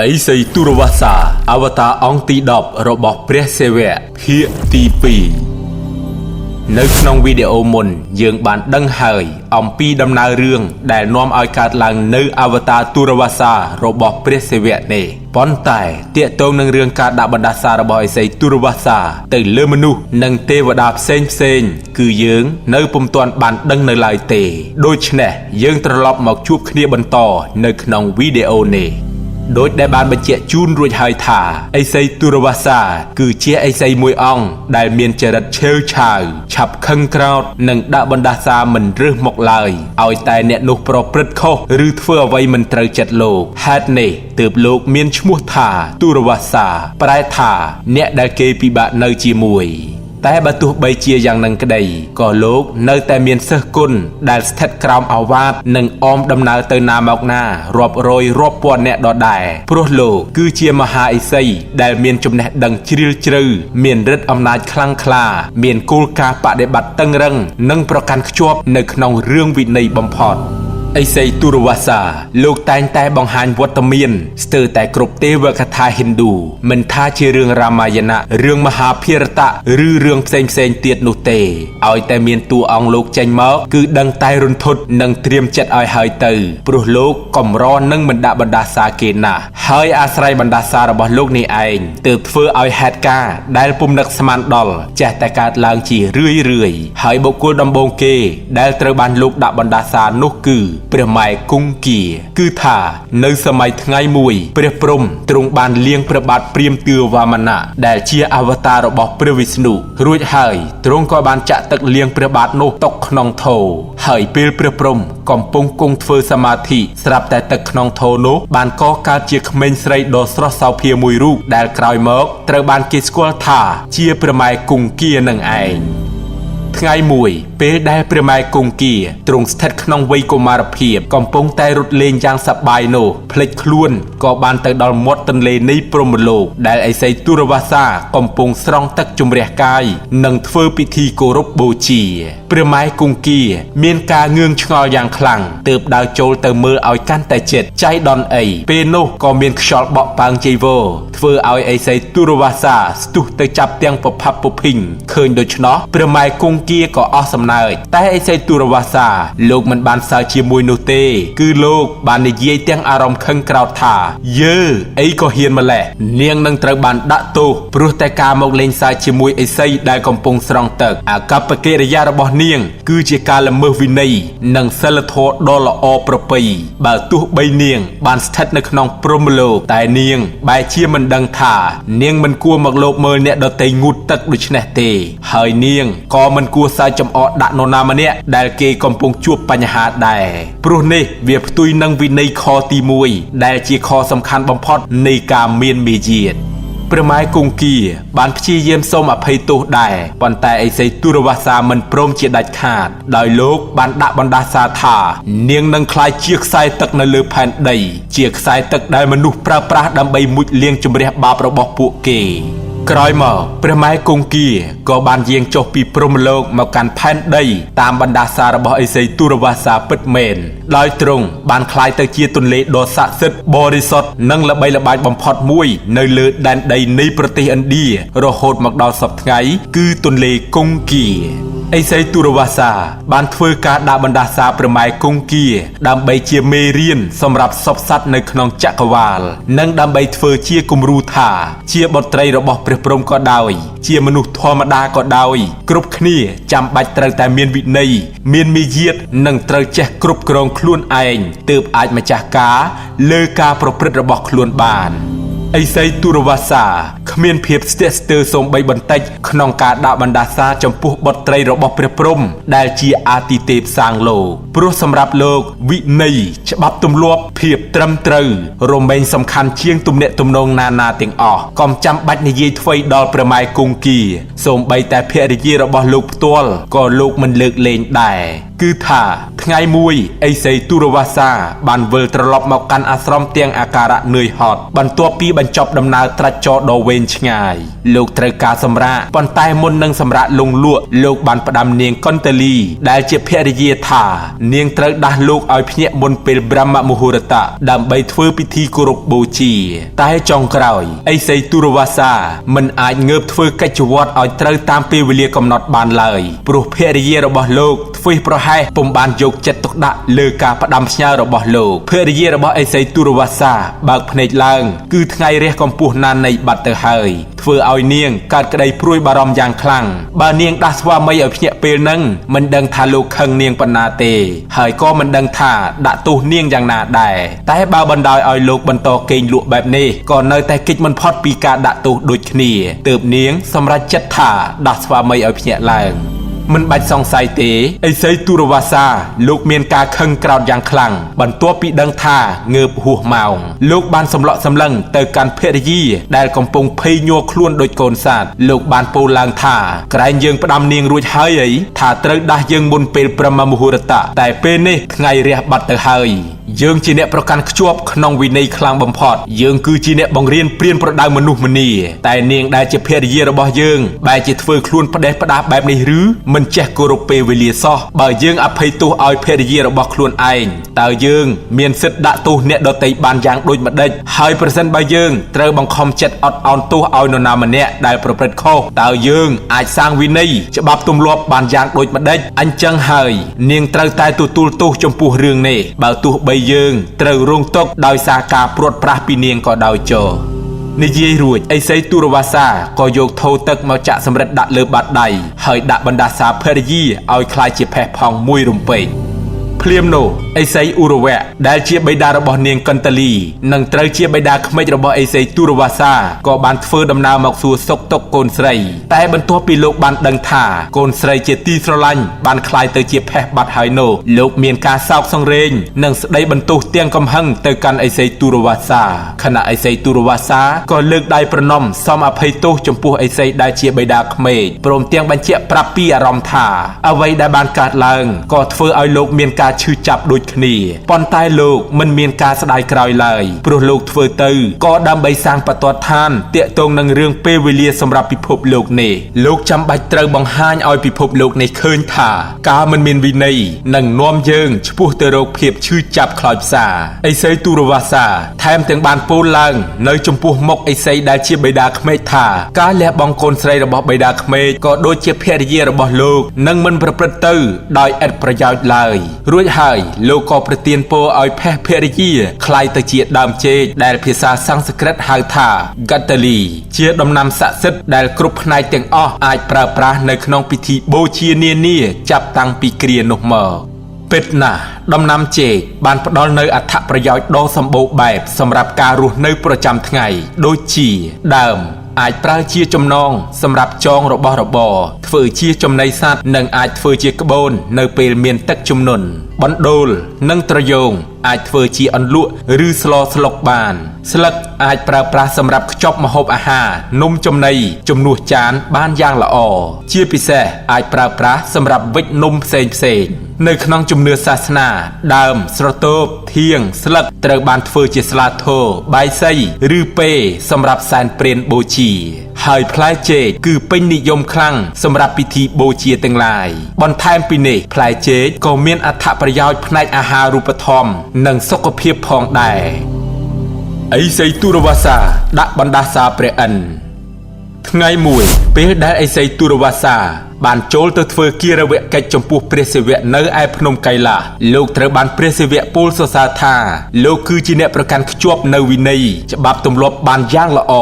ឥសីទុរវាសាអវតារអង្គទី10របស់ព្រះសិវៈភាគទី2នៅក្នុងវីដេអូមុនយើងបានដឹងហើយអំពីដំណើររឿងដែលនាំឲ្យកើតឡើងនៅអវតារទុរវាសារបស់ព្រះសិវៈនេះប៉ុន្តែទាក់ទងនឹងរឿងការដាក់បណ្ដាសារបស់ឥសីទុរវាសាទៅលើមនុស្សនិងទេវតាផ្សេងផ្សេងៗគឺយើងនៅពុំទាន់បានដឹងនៅឡើយទេដូច្នេះយើងត្រឡប់មកជួបគ្នាបន្តនៅក្នុងវីដេអូនេះ ដោយដែលបានបញ្ជាក់ជូនរួចហើយថាឥសីទុរវាសាគឺជាឥសីមួយអង្គដែលមានចរិតឆេវឆាវឆាប់ខឹងក្រោធនិងដាក់បណ្ដាសាមិនរើសមកឡើយឲ្យតែអ្នកនោះប្រព្រឹត្តខុសឬធ្វើអ្វីមិនត្រូវចិត្តលោកហេតុនេះទើបលោកមានឈ្មោះថាទុរវាសាប្រែថាអ្នកដែលគេពិបាកនៅជាមួយ តែបើទោះបីជាយ៉ាងនឹងក្តីក៏លោកនៅតែមានសិស្សគុណដែលស្ថិតក្រោមអាវ៉ាតនិងអមដំណើរទៅណាមកណារាប់រយរាប់ពាន់អ្នកដដែលព្រោះលោកគឺជាមហាឥសីដែលមានចំណេះដឹងជ្រាលជ្រៅមានឫទ្ធិអំណាចខ្លាំងក្លាមានគោលការណ៍បដិបត្តិតឹងរឹងនិងប្រកាន់ខ្ជាប់នៅក្នុងរឿងវិន័យបំផុត ឥសីទុរវាសាលោកតែងតែបង្ហាញវត្តមានស្ទើរតែគ្រប់ទេវកថាហិណ្ឌូមិនថាជារឿងរាមាយណៈរឿងមហាភារតៈឬរឿងផ្សេងផ្សេងៗទៀតនោះទេឲ្យតែមានតួអង្គលោកចេញមកគឺដឹងតែរន្ធត់និងត្រៀមចិត្តឲ្យហើយទៅព្រោះលោកកម្រនឹងមិនដាក់បណ្ដាសាគេណាស់ហើយអាស្រ័យបណ្ដាសារបស់លោកនេះឯងទើបធ្វើឲ្យហេតុការណ៍ដែលពុំនឹកស្មានដល់ចេះតែកើតឡើងជារឿយរឿយៗហើយបុគ្គលដំបូងគេដែលត្រូវបានលោកដាក់បណ្ដាសានោះគឺព្រះម៉ែគង្គាគឺថានៅសម័យថ្ងៃមួយព្រះព្រហ្មទ្រង់បានលាងព្រះបាទព្រាហ្មណ៍ទឿវមនៈដែលជាអវតាររបស់ព្រះវិស្ណុរួចហើយទ្រង់ក៏បានចាក់ទឹកលាងព្រះបាទនោះຕົកក្នុងថូហើយពេលព្រះព្រហ្មកំពុងគង់ធ្វើសមាធិស្រាប់តែទឹកក្នុងថូនោះបានកកើតជាក្មេងស្រីដ៏ស្រស់សោភាមួយរូបដែលក្រោយមកត្រូវបានគេស្គាល់ថាជាព្រះម៉ែគង្គានឹងឯង ថ្ងៃមួយពេលដែលព្រះម៉ែគង្គាទ្រង់ស្ថិតក្នុងវ័យកុមារភាពកំពុងតែរត់លេងយ៉ាងសប្បាយនោះភ្លេចខ្លួនក៏បានទៅដល់មាត់ទន្លេនៃព្រហ្មលោកដែលឥសីទុរវាសាកំពុងស្រង់ទឹកជំរះកាយនិងធ្វើពិធីគោរពបូជាព្រះម៉ែគង្គាមានការងឿងឆ្ងល់យ៉ាងខ្លាំងទើបដើរចូលទៅមើលឲ្យកាន់តែជិតចៃដន្យអីពេលនោះក៏មានខ្យល់បក់ប៉ើងជ័យវរធ្វើឲ្យឥសីទុរវាសាស្ទុះទៅចាប់ទាំងពផាប់ពភីងឃើញដូច្នោះព្រះម៉ែគង្គាក៏អស់សំណើចតែឥសីទុរវាសាលោកមិនបានសើចជាមួយនោះទេគឺលោកបាននិយាយទាំងអារម្មណ៍ខឹងក្រោធថាយើអីក៏ហ៊ានម្លេះនាងនឹងត្រូវបានដាក់ទោសព្រោះតែការមកលេងសើចជាមួយឥសីដែលកំពុងស្រង់ទឹកអាកប្បកិរិយារបស់នាងគឺជាការល្មើសវិន័យនិងសិលធម៌ដ៏ល្អប្រពៃបើទោះបីនាងបានស្ថិតនៅក្នុងព្រហ្មលោកតែនាងបែរជាមិនដឹងថានាងមិនគួរមកលោភមើលអ្នកដទៃងូតទឹកដូច្នេះទេហើយនាងក៏មិនគួរសើចចំអកដាក់នរណាម្នាក់ដែលគេកំពុងជួបបញ្ហាដែរព្រោះនេះវាផ្ទុយនឹងវិន័យខទី1ដែលជាខសំខាន់បំផុតនៃការមានមាយាទព្រះម៉ែគង្គាបានព្យាយាមសូមអភ័យទោសដែរប៉ុន្តែឥសីទុរវាសាមិនព្រមជាដាច់ខាតដោយលោកបានដាក់បណ្ដាសាថានាងនឹងក្លាយជាខ្សែទឹកនៅលើផែនដីជាខ្សែទឹកដែលមនុស្សប្រើប្រាស់ដើម្បីមុជលាងជម្រះបាបរបស់ពួកគេក្រោយមកព្រះម៉ែគង្គាក៏បានយាងចុះពីព្រហ្មលោកមកកាន់ផែនដីតាមបណ្ដាសារបស់ឥសីទុរវាសាពិតមែនដោយទ្រង់បានក្លាយទៅជាទន្លេដ៏ស័ក្តិសិទ្ធិបរិសុទ្ធនិងល្បីល្បាញបំផុតមួយនៅលើដែនដីនៃប្រទេសឥណ្ឌារហូតមកដល់សព្វថ្ងៃគឺទន្លេគង្គាឥសីទុរវាសាបានធ្វើការដាក់បណ្ដាសាព្រះម៉ែគង្គាដើម្បីជាមេរៀនសម្រាប់សព្វសត្វនៅក្នុងចក្រវាលនិងដើម្បីធ្វើជាគំរូថាជាបុត្រីរបស់ព្រះព្រហ្មក៏ដោយជាមនុស្សធម្មតាក៏ដោយគ្រប់គ្នាចាំបាច់ត្រូវតែមានវិន័យមានមាយាទនិងត្រូវចេះគ្រប់គ្រងខ្លួនឯងទើបអាចម្ចាស់ការលើការប្រព្រឹត្តរបស់ខ្លួនបានឥសីទុរវាសាគ្មានភាពស្ទាក់ស្ទើរសូម្បីបន្តិចក្នុងការដាក់បណ្ដាសាចំពោះបុត្រីរបស់ព្រះព្រហ្មដែលជាអាទិទេពសាងលោកព្រោះសម្រាប់លោកវិន័យច្បាប់ទម្លាប់ភាពត្រឹមត្រូវរមែងសំខាន់ជាងទំនាក់ទំនងណានាទាំងអស់កុំចាំបាច់និយាយថ្វីដល់ព្រះម៉ែគង្គាសូម្បីតែភរិយារបស់លោកផ្ទាល់ក៏លោកមិនលើកលែងដែរ គឺថាថ្ងៃមួយឥសីទូរវាសាបានវិលត្រឡប់មកកាន់អាស្រមទាំងអាការៈនឿយហត់បន្ទាប់ពីបញ្ចប់ដំណើរត្រាច់ចរដ៏វែងឆ្ងាយលោកត្រូវការសម្រាកប៉ុន្តែមុននឹងសម្រាកលង់លក់លោកបានផ្ដាំនាងកុន្តលីដែលជាភរិយាថានាងត្រូវដាស់លោកឲ្យភ្ញាក់មុនពេលប្រហ្មមហូរតៈដើម្បីធ្វើពិធីគោរពបូជាតែចុងក្រោយឥសីទូរវាសាមិនអាចងើបធ្វើកិច្ចវត្តឲ្យត្រូវតាមពេលវេលាកំណត់បានឡើយព្រោះភរិយារបស់លោកធ្វេសប្រហែសពុំបានយកចិត្តទុកដាក់លើការផ្ដាំផ្ញើរបស់លោកភរិយារបស់ឥសីទូរវាសាបើកភ្នែកឡើងគឺថ្ងៃរះកម្ពស់ណានៃបាត់ទៅហើយធ្វើឲ្យនាងកើតក្តីព្រួយបារម្ភយ៉ាងខ្លាំងបើនាងដាស់ស្វាមីឲ្យភ្ញាក់ពេលហ្នឹងមិនដឹងថាលោកខឹងនាងប៉ុណ្ណាទេហើយក៏មិនដឹងថាដាក់ទោសនាងយ៉ាងណាដែរតែបើបណ្ដោយឲ្យលោកបន្តគេងលក់បែបនេះក៏នៅតែគេចមិនផុតពីការដាក់ទោសដូចគ្នាទើបនាងសម្រេចចិត្តថាដាស់ស្វាមីឲ្យភ្ញាក់ឡើងមិនបាច់សង្ស័យទេឥសីទូរវាសាលោកមានការខឹងក្រោធយ៉ាងខ្លាំងបន្ទាប់ពីដឹងថាងើបហួសម៉ោងលោកបានសម្លក់សម្លឹងទៅកាន់ភរិយាដែលកំពុងភ័យញ័រខ្លួនដូចកូនសត្វលោកបានពោលឡើងថាក្រែងយើងផ្ដាំនាងរួចហើយអីថាត្រូវដាស់យើងមុនពេលប្រហ្មមហូរតៈតែពេលនេះថ្ងៃរះបាត់ទៅហើយយើងជាអ្នកប្រកាន់ខ្ជាប់ក្នុងវិន័យខ្លាំងបំផុតយើងគឺជាអ្នកបង្រៀនព្រានប្រដៅមនុស្សម្នាតែនាងដែលជាភរិយារបស់យើងបែរជាធ្វើខ្លួនផ្ដេសផ្ដាសបែបនេះឬមិនចេះគោរពពេលវេលាសោះបើយើងអភ័យទោសឲ្យភរិយារបស់ខ្លួនឯងតើយើងមានសិទ្ធិដាក់ទោសអ្នកដទៃបានយ៉ាងដូចម្ដេចហើយប្រសិនបើយើងត្រូវបង្ខំចិត្តអត់ឱនទោសឲ្យនរណាម្នាក់ដែលប្រព្រឹត្តខុសតើយើងអាចសាងវិន័យច្បាប់ទម្លាប់បានយ៉ាងដូចម្ដេចអញ្ចឹងហើយនាងត្រូវតែទទួលទោសចំពោះរឿងនេះបើទោះបីយើងត្រូវរងទុក្ខដោយសារការព្រាត់ប្រាសពីនាងក៏ដោយចុះនិយាយរួចឥសីទូរវាសាក៏យកថូទឹកមកចាក់សម្រិតដាក់លើបាតដៃហើយដាក់បណ្ដាសាភរិយាឲ្យក្លាយជាផេះផង់មួយរំពេចភ្លាមនោះឥសីឧរវៈដែលជាបិតារបស់នាងកន្តលីនិងត្រូវជាបិតាក្មេចរបស់ឥសីទូរវាសាក៏បានធ្វើដំណើរមកសួរសុខទុក្ខកូនស្រីតែបន្ទាប់ពីលោកបានដឹងថាកូនស្រីជាទីស្រឡាញ់បានក្លាយទៅជាផេះបាត់ហើយនោះលោកមានការសោកសង្រេងនិងស្ដីបន្ទោសទាំងកំហឹងទៅកាន់ឥសីទូរវាសាខណៈឥសីទូរវាសាក៏លើកដៃប្រណម្យសូមអភ័យទោសចំពោះឥសីដែលជាបិតាក្មេកព្រមទាំងបញ្ជាក់ប្រាប់ពីអារម្មណ៍ថាអ្វីដែលបានកើតឡើងក៏ធ្វើឲ្យលោកមានការឈឺចាប់ដូចគ្នាប៉ុន្តែលោកមិនមានការស្ដាយក្រោយឡើយព្រោះលោកធ្វើទៅក៏ដើម្បីសាងបទដ្ឋានទាក់ទងនឹងរឿងពេលវេលាសម្រាប់ពិភពលោកនេះលោកចាំបាច់ត្រូវបង្ហាញឲ្យពិភពលោកនេះឃើញថាការមិនមានវិន័យនឹងនាំយើងឆ្ពោះទៅរកភាពឈឺចាប់ខ្លោចផ្សាឥសីទូរវាសាថែមទាំងបានពោលឡើងនៅចំពោះមុខឥសីដែលជាបិតាក្មេកថាការលះបង់កូនស្រីរបស់បិតាក្មេកក៏ដូចជាភរិយារបស់លោកនឹងមិនប្រព្រឹត្តទៅដោយឥតប្រយោជន៍ឡើយរួចហើយលោកក៏ប្រទានពរឲ្យផេះភរិយាក្លាយទៅជាដើមចេកដែលភាសាសំស្ក្រឹតហៅថាកតលីជាដំណាំស័ក្តិសិទ្ធិដែលគ្រប់ផ្នែកទាំងអស់អាចប្រើប្រាស់នៅក្នុងពិធីបូជានានាចាប់តាំងពីគ្រានោះមកពិតណាស់ដំណាំចេកបានផ្ដល់នូវអត្ថប្រយោជន៍ដ៏សម្បូរបែបសម្រាប់ការរស់នៅប្រចាំថ្ងៃដូចជាដើមអាចប្រើជាចំណងសម្រាប់ចងរបស់របរធ្វើជាចំណីសត្វនិងអាចធ្វើជាក្បូននៅពេលមានទឹកជំនន់បណ្ដូលនិងត្រយងអាចធ្វើជាអន្លក់ឬស្លស្លុកបានស្លឹកអាចប្រើប្រាស់សម្រាប់ខ្ចប់ម្ហូបអាហារនំចំណីជំនួសចានបានយ៉ាងល្អជាពិសេសអាចប្រើប្រាស់សម្រាប់វិចនំផ្សេងផ្សេងនៅក្នុងជំនឿសាសនាដើមស្រទោបធៀងស្លឹកត្រូវបានធ្វើជាស្លាធម៌បាយសីឬពេសម្រាប់សែនព្រេនបូជាហើយផ្លែចេកគឺពេញនិយមខ្លាំងសម្រាប់ពិធីបូជាទាំងឡាយបន្ថែមពីនេះផ្លែចេកក៏មានអត្ថប្រយោជន៍ផ្នែកអាហារូបត្ថម្ភនិងសុខភាពផងដែរឥសីទូរវាសាដាក់បណ្ដាសាព្រះឥន្ទថ្ងៃមួយពេលដែលឥសីទូរវាសាបានចូលទៅធ្វើគារវកិច្ចចំពោះព្រះសិវៈនៅឯភ្នំកៃឡាសលោកត្រូវបានព្រះសិវៈពោលសរសើរថាលោកគឺជាអ្នកប្រកាន់ខ្ជាប់នៅវិន័យច្បាប់ទម្លាប់បានយ៉ាងល្អ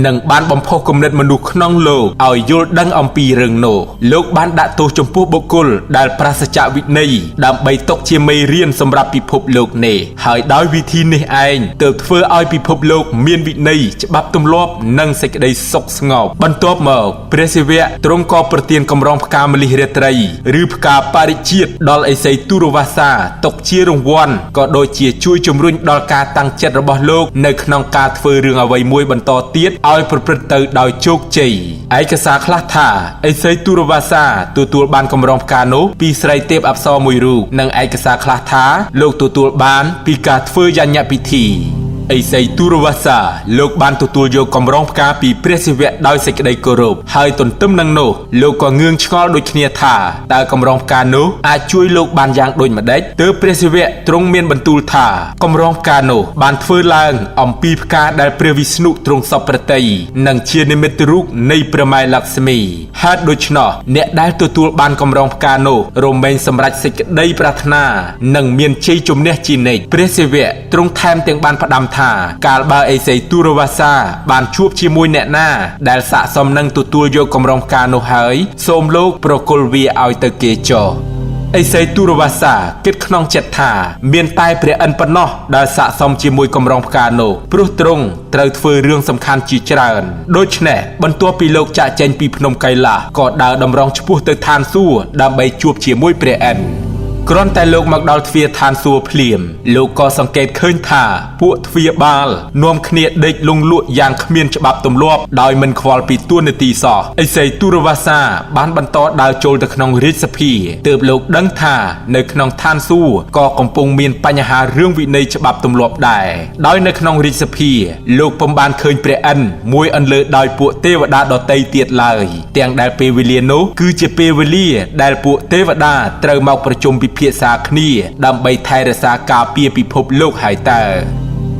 និងបានបំផុសគំនិតមនុស្សក្នុងលោកឲ្យយល់ដឹងអំពីរឿងនោះលោកបានដាក់ទោសចំពោះបុគ្គលដែលប្រាសចាកវិន័យដើម្បីទុកជាមេរៀនសម្រាប់ពិភពលោកនេះហើយដោយវិធីនេះឯងទើបធ្វើឲ្យពិភពលោកមានវិន័យច្បាប់ទម្លាប់និងសេចក្តីសុខស្ងប់បន្ទាប់មកព្រះសិវៈទ្រង់ក៏ប្រទានកំ កម្រងផ្កាម្លិះរាត្រីឬផ្កាបរិជាតិដល់ឥសីទូរវាសាទុកជារង្វាន់ក៏ដូចជាជួយជំរុញដល់ការតាំងចិត្តរបស់លោកនៅក្នុងការធ្វើរឿងអ្វីមួយបន្តទៀតឲ្យប្រព្រឹត្តទៅដោយជោគជ័យឯកសារខ្លះថាឥសីទូរវាសាទទួលបានកម្រងផ្កានោះពីស្រីទេពអប្សរមួយរូបនិងឯកសារខ្លះថាលោកទទួលបានពីការធ្វើយញ្ញពិធីឥសីទូរវាសាលោកបានទទួលយកកម្រងផ្កាពីព្រះសិវៈដោយសេចក្តីគោរពហើយទន្ទឹមនឹងនោះលោកក៏ងឿងឆ្ងល់ដូចគ្នាថាតើកម្រងផ្កានោះអាចជួយលោកបានយ៉ាងដូចម្តេចទើបព្រះសិវៈទ្រង់មានបន្ទូលថាកម្រងផ្កានោះបានធ្វើឡើងអំពីផ្កាដែលព្រះវិស្ណុទ្រង់សពព្រះទ័យនិងជានិមិត្តរូបនៃព្រះម៉ែលក្ស្មីហេតុដូច្នោះអ្នកដែលទទួលបានកម្រងផ្កានោះរមែងសម្រេចសេចក្តីប្រាថ្នានិងមានជ័យជំនះជានិច្ចព្រះសិវៈទ្រង់ថែមទាំងបានផ្ដាំថាកាលបើឥសីទូរវាសាបានជួបជាមួយអ្នកណាដែលស័ក្តិសមនឹងទទួលយកកម្រងផ្កានោះហើយសូមលោកប្រគល់វាឲ្យទៅគេចុះឥសីទូរវាសាគិតក្នុងចិត្តថាមានតែព្រះឥន្ទប៉ុណ្ណោះដែលស័ក្តិសមជាមួយកម្រងផ្កានោះព្រោះទ្រង់ត្រូវធ្វើរឿងសំខាន់ជាច្រើនដូច្នេះបន្ទាប់ពីលោកចាកចេញពីភ្នំកៃឡាសក៏ដើរតម្រង់ឆ្ពោះទៅឋានសួគ៌ដើម្បីជួបជាមួយព្រះឥន្ទគ្រាន់តែលោកមកដល់ទ្វារឋានសួគ៌ភ្លាមលោកក៏សង្កេតឃើញថាពួកទ្វារបាលនាំគ្នាដេកលង់លក់យ៉ាងគ្មានច្បាប់ទម្លាប់ដោយមិនខ្វល់ពីតួនាទីសោះឥសីទូរវាសាបានបន្តដើរចូលទៅក្នុងរាជសភាទើបលោកដឹងថានៅក្នុងឋានសួគ៌ក៏កំពុងមានបញ្ហារឿងវិន័យច្បាប់ទម្លាប់ដែរដោយនៅក្នុងរាជសភាលោកពុំបានឃើញព្រះឥន្ទមួយអន្លើដោយពួកទេវតាដទៃទៀតឡើយទាំងដែលពេលវេលានោះគឺជាពេលវេលាដែលពួកទេវតាត្រូវមកប្រជុំពិភាក្សាគ្នាដើម្បីថែរក្សាការពារពិភពលោកហើយតើ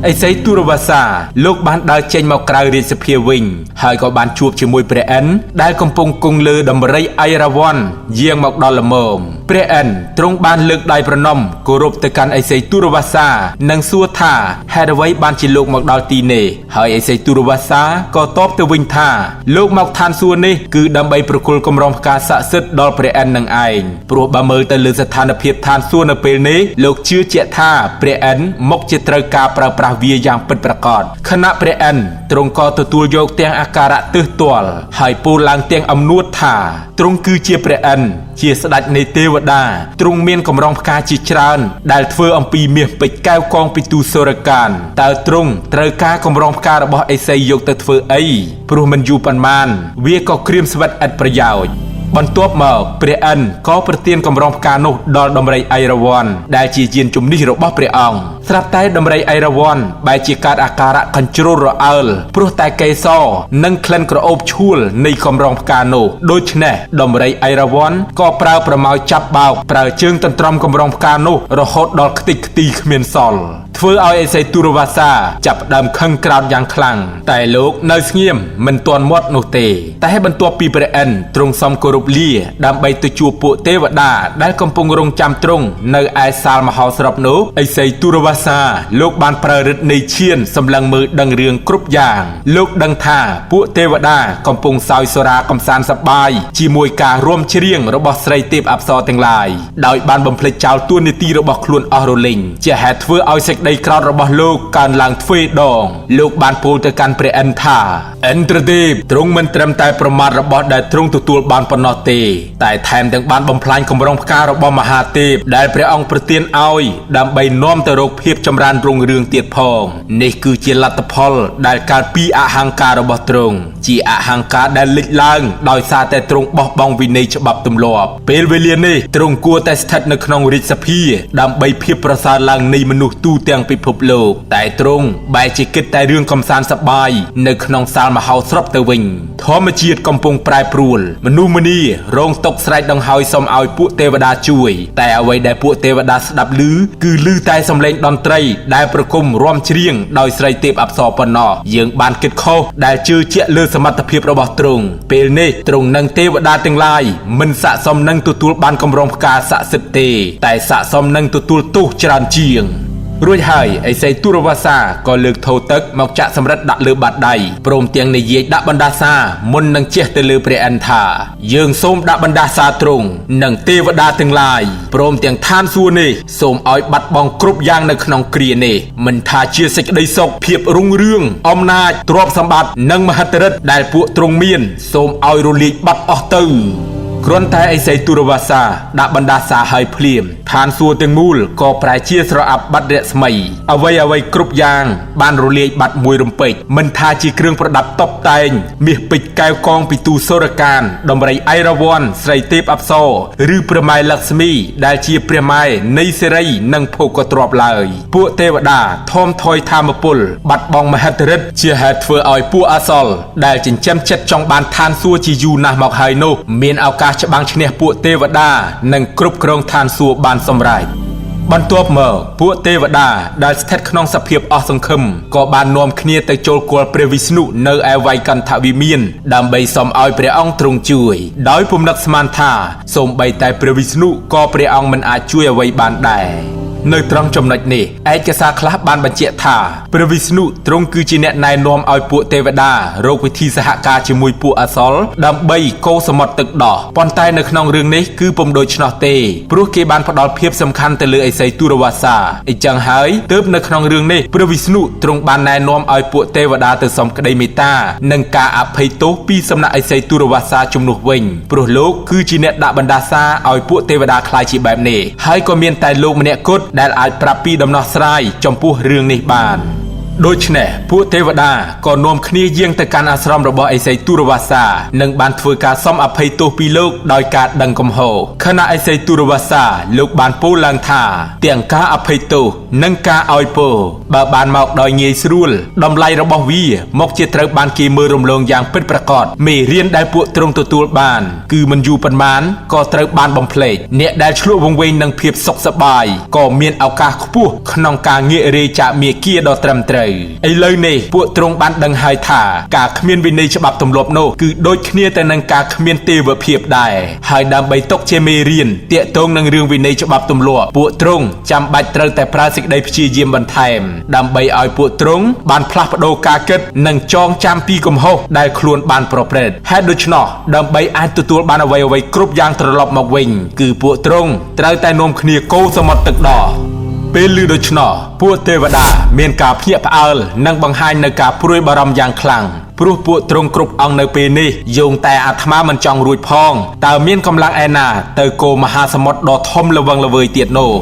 ឥសីទូរវាសាលោកបានដើរចេញមកក្រៅរាជសភាវិញហើយក៏បានជួបជាមួយព្រះឥន្ទដែលកំពុងគង់លើដំរីអៃរ៉ាវ៉ាន់យាងមកដល់ល្មមព្រះឥន្ទទ្រង់បានលើកដៃប្រណម្យគោរពទៅកាន់ឥសីទូរវាសានិងសួរថាហេតុអ្វីបានជាលោកមកដល់ទីនេះហើយឥសីទូរវាសាក៏តបទៅវិញថាលោកមកឋានសួគ៌នេះគឺដើម្បីប្រគល់កម្រងផ្កាស័ក្តិសិទ្ធិដល់ព្រះឥន្ទនឹងឯងព្រោះបើមើលទៅលើស្ថានភាពឋានសួគ៌នៅពេលនេះលោកជឿជាក់ថាព្រះឥន្ទមកជាត្រូវការប្រើប្រាស់វាយ៉ាងពិតប្រាកដខណៈព្រះឥន្ទទ្រង់ក៏ទទួលយកទាំងអាការៈទើសទាល់ហើយពោលឡើងទាំងអំនួតថាទ្រង់គឺជាព្រះឥន្ទជាស្ដេចនៃទេវតាទ្រង់មានកម្រងផ្កាជាច្រើនដែលធ្វើអំពីមាសពេជ្រកែវកងពីទូសូរកានតើទ្រង់ត្រូវការកម្រងផ្ការបស់ឥសីយកទៅធ្វើអីព្រោះមិនយូរប៉ុន្មានវាក៏ក្រៀមស្វិតឥតប្រយោជន៍បន្ទាប់មកព្រះឥន្ទក៏ប្រទានកម្រងផ្កានោះដល់ដំរីអៃរ៉ាវ៉ាន់ដែលជាយានជំនិះរបស់ព្រះអង្គស្រាប់តែដំរីអៃរ៉ាវ៉ាន់បែរជាកើតអាការៈកញ្ជ្រោលរអើលព្រោះតែកេសរនិងក្លិនក្រអូបឈួលនៃកម្រងផ្កានោះដូច្នេះដំរីអៃរ៉ាវ៉ាន់ក៏ប្រើប្រមោយចាប់បោកប្រើជើងទន្ទ្រាំកម្រងផ្កានោះរហូតដល់ខ្ទេចខ្ទីគ្មានសល់ធ្វើឲ្យឥសីទូរវាសាចាប់ផ្ដើមខឹងក្រោធយ៉ាងខ្លាំងតែលោកនៅស្ងៀមមិនទាន់មាត់នោះទេតែបន្ទាប់ពីព្រះឥន្ទទ្រង់សំគោរពលាដើម្បីទៅជួបពួកទេវតាដែលកំពុងរងចាំទ្រង់នៅឯសាលមហោស្រពនោះឥសីទូរវាសាលោកបានប្រើឫទ្ធិនៃឈានសម្លឹងមើលដឹងរឿងគ្រប់យ៉ាងលោកដឹងថាពួកទេវតាកំពុងសោយសុរាកំសាន្តសប្បាយជាមួយការរួមច្រៀងរបស់ស្រីទេពអប្សរទាំងឡាយដោយបានបំភ្លេចចោលតួនាទីរបស់ខ្លួនអស់រលីងជាហេតុធ្វើឲ្យសេចក្តីក្រោធរបស់លោកកើនឡើងទ្វេដងលោកបានពោលទៅកាន់ព្រះឥន្ទថាឥន្ទ្រទេពទ្រង់មិនត្រឹមតែប្រមាថរបស់ដែលទ្រង់ទទួលបានប៉ុណ្ណោះទេតែថែមទាំងបានបំផ្លាញកម្រងផ្ការបស់មហាទេពដែលព្រះអង្គប្រទានឲ្យដើម្បីនាំទៅរកភាពចម្រើនរុងរឿងទៀតផងនេះគឺជាលទ្ធផលដែលកើតពីអហង្ការរបស់ទ្រង់ជាអហង្ការដែលលេចឡើងដោយសារតែទ្រង់បោះបង់វិន័យច្បាប់ទម្លាប់ពេលវេលានេះទ្រង់គួរតែស្ថិតនៅក្នុងរាជសភាដើម្បីភាពប្រសើរឡើងនៃមនុស្សទូទាំងពិភពលោកតែទ្រង់បែរជាគិតតែរឿងកំសាន្តសប្បាយនៅក្នុងសាលមហោស្រពទៅវិញធម្មជាតិកំពុងប្រែប្រួលមនុស្សម្នារងទុក្ខស្រែកដង្ហោយសុំឲ្យពួកទេវតាជួយតែអ្វីដែលពួកទេវតាស្ដាប់ឮគឺឮតែសំឡេងតន្ត្រីដែលប្រគំរាំច្រៀងដោយស្រីទេពអប្សរប៉ុណ្ណោះយើងបានគិតខុសដែលជឿជាក់លើសមត្ថភាពរបស់ទ្រង់ពេលនេះទ្រង់និងទេវតាទាំងឡាយមិនស័ក្តិសមនឹងទទួលបានកម្រងផ្កាស័ក្តិសិទ្ធិទេតែស័ក្តិសមនឹងទទួលទោសច្រើនជាងរួចហើយឥសីទូរវាសាក៏លើកថូទឹកមកចាក់សម្រិតដាក់លើបាតដៃព្រមទាំងនិយាយដាក់បណ្ដាសាមុននឹងជះទៅលើព្រះឥន្ទថាយើងសូមដាក់បណ្ដាសាទ្រង់និងទេវតាទាំងឡាយព្រមទាំងឋានសួគ៌នេះសូមឲ្យបាត់បង់គ្រប់យ៉ាងនៅក្នុងគ្រានេះមិនថាជាសេចក្តីសុខភាពរុងរឿងអំណាចទ្រព្យសម្បត្តិនិងមហិទ្ធិឫទ្ធិដែលពួកទ្រង់មានសូមឲ្យរលាយបាត់អស់ទៅ។ គ្រាន់តែឥសីទុរវាសាដាក់បណ្ដាសាឲ្យភ្លាមឋានសួគ៌ទាំងមូលក៏ប្រែជាស្រអាប់បាត់រស្មីអ្វីអ្វីគ្រប់យ៉ាងបានរលាយបាត់មួយរំពេចមិនថាជាគ្រឿងប្រដាប់តុបតែងមាសពេជ្រកែវកងពីទូសូរកានដំរីអៃរ៉ាវ័នស្រីទេពអប្សរឬព្រះម៉ែលក្ស្មីដែលជាព្រះម៉ែនៃសិរីនិងភោគទ្រព្យឡើយពួកទេវតាធំថយធម្មពលបាត់បង់មហិទ្ធិឫទ្ធិជាហេតុធ្វើឲ្យពួកអសរដែលចិញ្ចឹមចិត្តចង់បានឋានសួគ៌ជាយូរណាស់មកហើយនោះមានឱកាសច្បាំងឈ្នះពួកទេវតានិងគ្រប់គ្រងឋានសួគ៌បានសម្រេចបន្ទាប់មកពួកទេវតាដែលស្ថិតក្នុងសភាពអស់សង្ឃឹមក៏បាននាំគ្នាទៅចូលគាល់ព្រះវិស្ណុនៅឯវៃកន្ធវិមានដើម្បីសុំឲ្យព្រះអង្គទ្រង់ជួយដោយពុំនឹកស្មានថាសូម្បីតែព្រះវិស្ណុក៏ព្រះអង្គមិនអាចជួយអ្វីបានដែរនៅត្រង់ចំណុចនេះឯកសារខ្លះបានបញ្ជាក់ថាព្រះវិស្ណុទ្រង់គឺជាអ្នកណែនាំឲ្យពួកទេវតារកវិធីសហការជាមួយពួកអសរដើម្បីកូរសមុទ្រទឹកដោះប៉ុន្តែនៅក្នុងរឿងនេះគឺពុំដូច្នោះទេព្រោះគេបានផ្ដល់ភាពសំខាន់ទៅលើឥសីទុរវាសាអញ្ចឹងហើយទើបនៅក្នុងរឿងនេះព្រះវិស្ណុទ្រង់បានណែនាំឲ្យពួកទេវតាទៅសុំក្តីមេត្តានិងការអភ័យទោសពីសំណាក់ឥសីទុរវាសាជំនួសវិញព្រោះលោកគឺជាអ្នកដាក់បណ្ដាសាឲ្យពួកទេវតាក្លាយជាបែបនេះហើយក៏មានតែលោកម្នាក់គត់ដែលអាចប្រាប់ពីដំណោះស្រាយចំពោះរឿងនេះបានដូច្នេះពួកទេវតាក៏នាំគ្នាយាងទៅកាន់អាស្រមរបស់ឥសីទុរវាសានិងបានធ្វើការសុំអភ័យទោសពីលោកដោយការដឹងកំហុសខណៈឥសីទុរវាសាលោកបានពោលឡើងថាទាំងការអភ័យទោសនិងការឲ្យពរបើបានមកដោយងាយស្រួលតម្លៃរបស់វាមកជាត្រូវបានគេមើលរំលងយ៉ាងពិតប្រាកដមេរៀនដែលពួកទ្រង់ទទួលបានគឺមិនយូរប៉ុន្មានក៏ត្រូវបានបំភ្លេចអ្នកដែលឆ្លក់វង្វេងនឹងភាពសុខសប្បាយក៏មានឱកាសខ្ពស់ក្នុងការងាករេចាកមាគាដ៏ត្រឹមត្រូវឥឡូវនេះពួកទ្រង់បានដឹងហើយថាការគ្មានវិន័យច្បាប់ទម្លាប់នោះគឺដូចគ្នាទៅនឹងការគ្មានទេវភាពដែរហើយដើម្បីទុកជាមេរៀនទាក់ទងនឹងរឿងវិន័យច្បាប់ទម្លាប់ពួកទ្រង់ចាំបាច់ត្រូវតែប្រើសេចក្តីព្យាយាមបន្ថែមដើម្បីឲ្យពួកទ្រង់បានផ្លាស់ប្ដូរការគិតនិងចងចាំពីកំហុសដែលខ្លួនបានប្រព្រឹត្តហេតុដូច្នោះដើម្បីអាចទទួលបានអ្វីៗគ្រប់យ៉ាងត្រឡប់មកវិញគឺពួកទ្រង់ត្រូវតែនាំគ្នាកូរសមុទ្រទឹកដោះពេលឮដូច្នោះពួកទេវតាមានការភ្ញាក់ផ្អើលនិងបង្ហាញនូវការព្រួយបារម្ភយ៉ាងខ្លាំងព្រោះពួកទ្រង់គ្រប់អង្គនៅពេលនេះយោងតែអាត្មាមិនចង់រួចផងតើមានកម្លាំងឯណាទៅកូរមហាសមុទ្រដ៏ធំល្វឹងល្វើយទៀតនោះ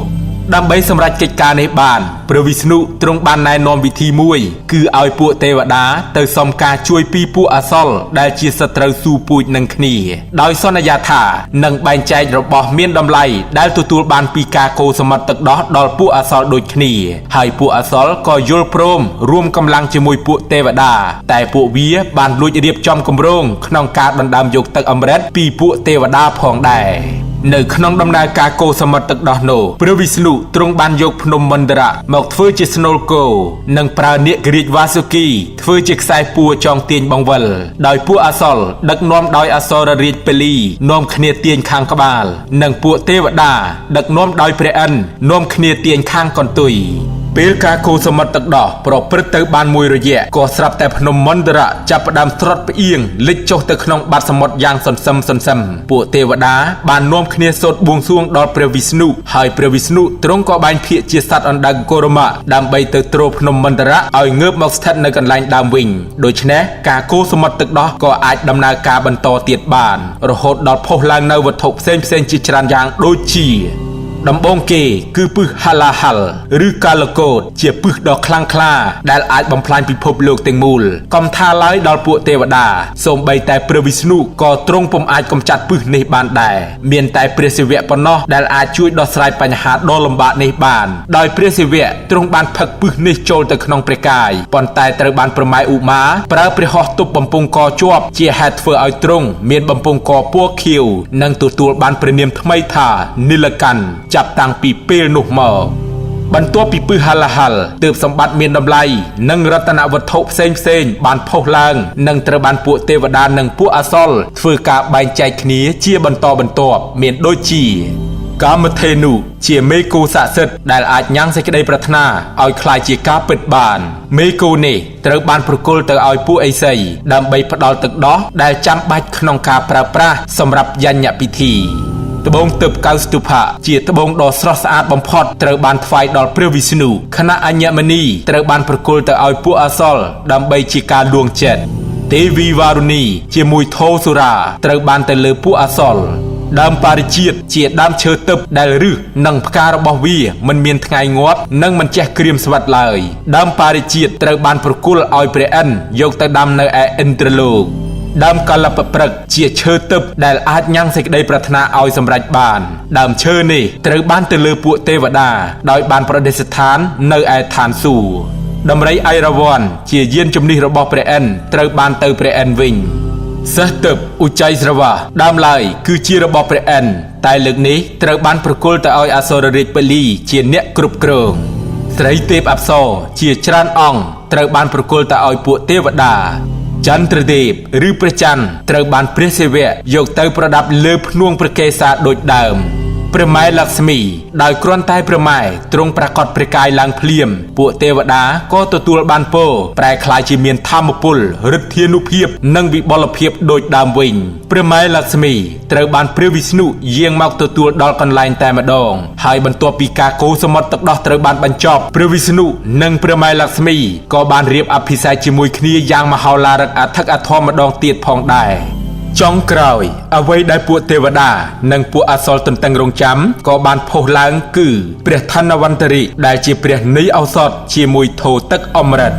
ដើម្បីសម្រេចកិច្ចការនេះបានព្រះវិស្ណុទ្រង់បានណែនាំវិធីមួយគឺឲ្យពួកទេវតាទៅសុំការជួយពីពួកអសរដែលជាសត្រូវស៊ូពូជនឹងគ្នាដោយសន្យាថានឹងបែងចែករបស់មានតម្លៃដែលទទួលបានពីការកូរសមុទ្រទឹកដោះដល់ពួកអសរដូចគ្នាហើយពួកអសរក៏យល់ព្រមរួមកម្លាំងជាមួយពួកទេវតាតែពួកវាបានលួចរៀបចំគម្រោងក្នុងការដណ្ដើមយកទឹកអម្រឹតពីពួកទេវតាផងដែរនៅក្នុងដំណើរការកូរសមុទ្រទឹកដោះនោះព្រះវិស្ណុទ្រង់បានយកភ្នំមន្តរៈមកធ្វើជាស្នូលគោនិងប្រើនាគរាជវាសុគីធ្វើជាខ្សែពួរចងទាញបង្វិលដោយពួកអសរដឹកនាំដោយអសររាជពលីនាំគ្នាទាញខាងក្បាលនិងពួកទេវតាដឹកនាំដោយព្រះឥន្ទនាំគ្នាទាញខាងកន្ទុយពេលការកូរសមុទ្រទឹកដោះប្រព្រឹត្តទៅបានមួយរយៈក៏ស្រាប់តែភ្នំមន្តរៈចាប់ផ្ដើមត្រុតផ្អៀងលិចចុះទៅក្នុងបាតសមុទ្រយ៉ាងសន្សឹមពួកទេវតាបាននាំគ្នាសូត្របួងសួងដល់ព្រះវិស្ណុហើយព្រះវិស្ណុទ្រង់ក៏បែងភាកជាសត្វអណ្ដើកកុរមៈដើម្បីទៅទ្រភ្នំមន្តរៈឲ្យងើបមកស្ថិតនៅកន្លែងដើមវិញដូច្នេះការកូរសមុទ្រទឹកដោះក៏អាចដំណើរការបន្តទៀតបានរហូតដល់ផុសឡើងនៅវត្ថុផ្សេងៗជាច្រើនយ៉ាងដូចជាដំបូងគេគឺពឹសហាឡាហាល់ឬកាលកូតជាពឹសដ៏ខ្លាំងក្លាដែលអាចបំផ្លាញពិភពលោកទាំងមូលកំថាឡើយដល់ពួកទេវតាសូម្បីតែព្រះវិស្ណុក៏ទ្រង់ពុំអាចកម្ចាត់ពឹសនេះបានដែរមានតែព្រះសិវៈប៉ុណ្ណោះដែលអាចជួយដោះស្រាយបញ្ហាដ៏លំបាកនេះបានដោយព្រះសិវៈទ្រង់បានផឹកពឹសនេះចូលទៅក្នុងព្រះកាយប៉ុន្តែត្រូវបានប្រម៉ែឧមាប្រើព្រះហស្ថទប់បំពង់កជាប់ជាហេតុធ្វើឲ្យទ្រង់មានបំពង់កពណ៌ខៀវនិងទទួលបានព្រះនាមថ្មីថានីលកណ្ឋចាប់តាំងពីពេលនោះមកបន្ទាប់ពីពឹសហាឡាហាល់ទើបសម្បត្តិមានតម្លៃនិងរតនវត្ថុផ្សេងៗបានផុសឡើងនិងត្រូវបានពួកទេវតានិងពួកអសរធ្វើការបែងចែកគ្នាជាបន្តបន្ទាប់មានដូចជាកាមធេនុជាមេគោស័ក្តិសិទ្ធិដែលអាចញ៉ាំងសេចក្តីប្រាថ្នាឲ្យក្លាយជាការពិតបានមេគោនេះត្រូវបានប្រគល់ទៅឲ្យពួកឥសីដើម្បីផ្ដល់ទឹកដោះដែលចាំបាច់ក្នុងការប្រើប្រាស់សម្រាប់យញ្ញពិធីត្បូងទឹកកៅស្ទុភៈជាត្បូងដ៏ស្រស់ស្អាតបំផុតត្រូវបានថ្វាយដល់ព្រះវិស្ណុខណៈអញ្ញមនីត្រូវបានប្រគល់ទៅឲ្យពួកអសរដើម្បីជាការលួងចិត្តទេវីវារុនីជាមួយធោសុរាត្រូវបានទៅលើពួកអសរ ដើមបរិជាតិជាដើមឈើទឹកដែលរឹសនិងផ្ការបស់វាមិនមានថ្ងៃងាប់និងមិនចេះក្រៀមស្វិតឡើយដើមបរិជាតិត្រូវបានប្រគល់ឲ្យព្រះឥន្ទ្រយកទៅដាំនៅឯឥន្ទ្រលោកដើមកលបព្រឹកជាឈើទឹកដែលអាចញ៉ាំងសេចក្តីប្រាថ្នាឲ្យសម្រេចបានដើមឈើនេះត្រូវបានទៅលើពួកទេវតាដោយបានប្រតិស្ថាននៅឯឋានសួគ៌ដំរីអៃរ៉ាវ័នជាយានជំនិះរបស់ព្រះឥន្ទ្រត្រូវបានទៅព្រះឥន្ទ្រវិញ សិស្សទឹកឧច័យស្រវាដើមឡើយគឺជារបស់ព្រះឥន្ទ្រតែលើកនេះត្រូវបានប្រគល់ទៅឲ្យអសុររាជពលីជាអ្នកគ្រប់គ្រងស្រីទេពអប្សរជាច្រើនអង្គត្រូវបានប្រគល់ទៅឲ្យពួកទេវតាចន្ទ្រទេពឬព្រះច័ន្ទត្រូវបានព្រះសិវៈយកទៅប្រដាប់លើភ្នួងព្រះកេសាដូចដើមព្រះម៉ែលក្ស្មីដោយគ្រាន់តែព្រះម៉ែទ្រង់ប្រកាសព្រះកាយឡើងភ្លាមពួកទេវតាក៏ទទួលបានពរប្រែក្លាយជាមានធម៌ពលឫទ្ធានុភាពនិងវិបុលភាពដូចដើមវិញព្រះម៉ែលក្ស្មីត្រូវបានព្រះវិស្ណុយាងមកទទួលដល់កន្លែងតែម្ដងហើយបន្ទាប់ពីការកូរសមុទ្រទឹកដោះត្រូវបានបញ្ចប់ព្រះវិស្ណុនិងព្រះម៉ែលក្ស្មីក៏បានរៀបអភិសេកជាមួយគ្នាយ៉ាងមហោឡារិកអធិកអធមម្ដងទៀតផងដែរចុងក្រោយអ្វីដែលពួកទេវតានិងពួកអសុរទន្ទឹងរង់ចាំក៏បានផុសឡើងគឺព្រះធនវន្តរិដែលជាព្រះនៃឱសថជាមួយថូទឹកអម្រឹត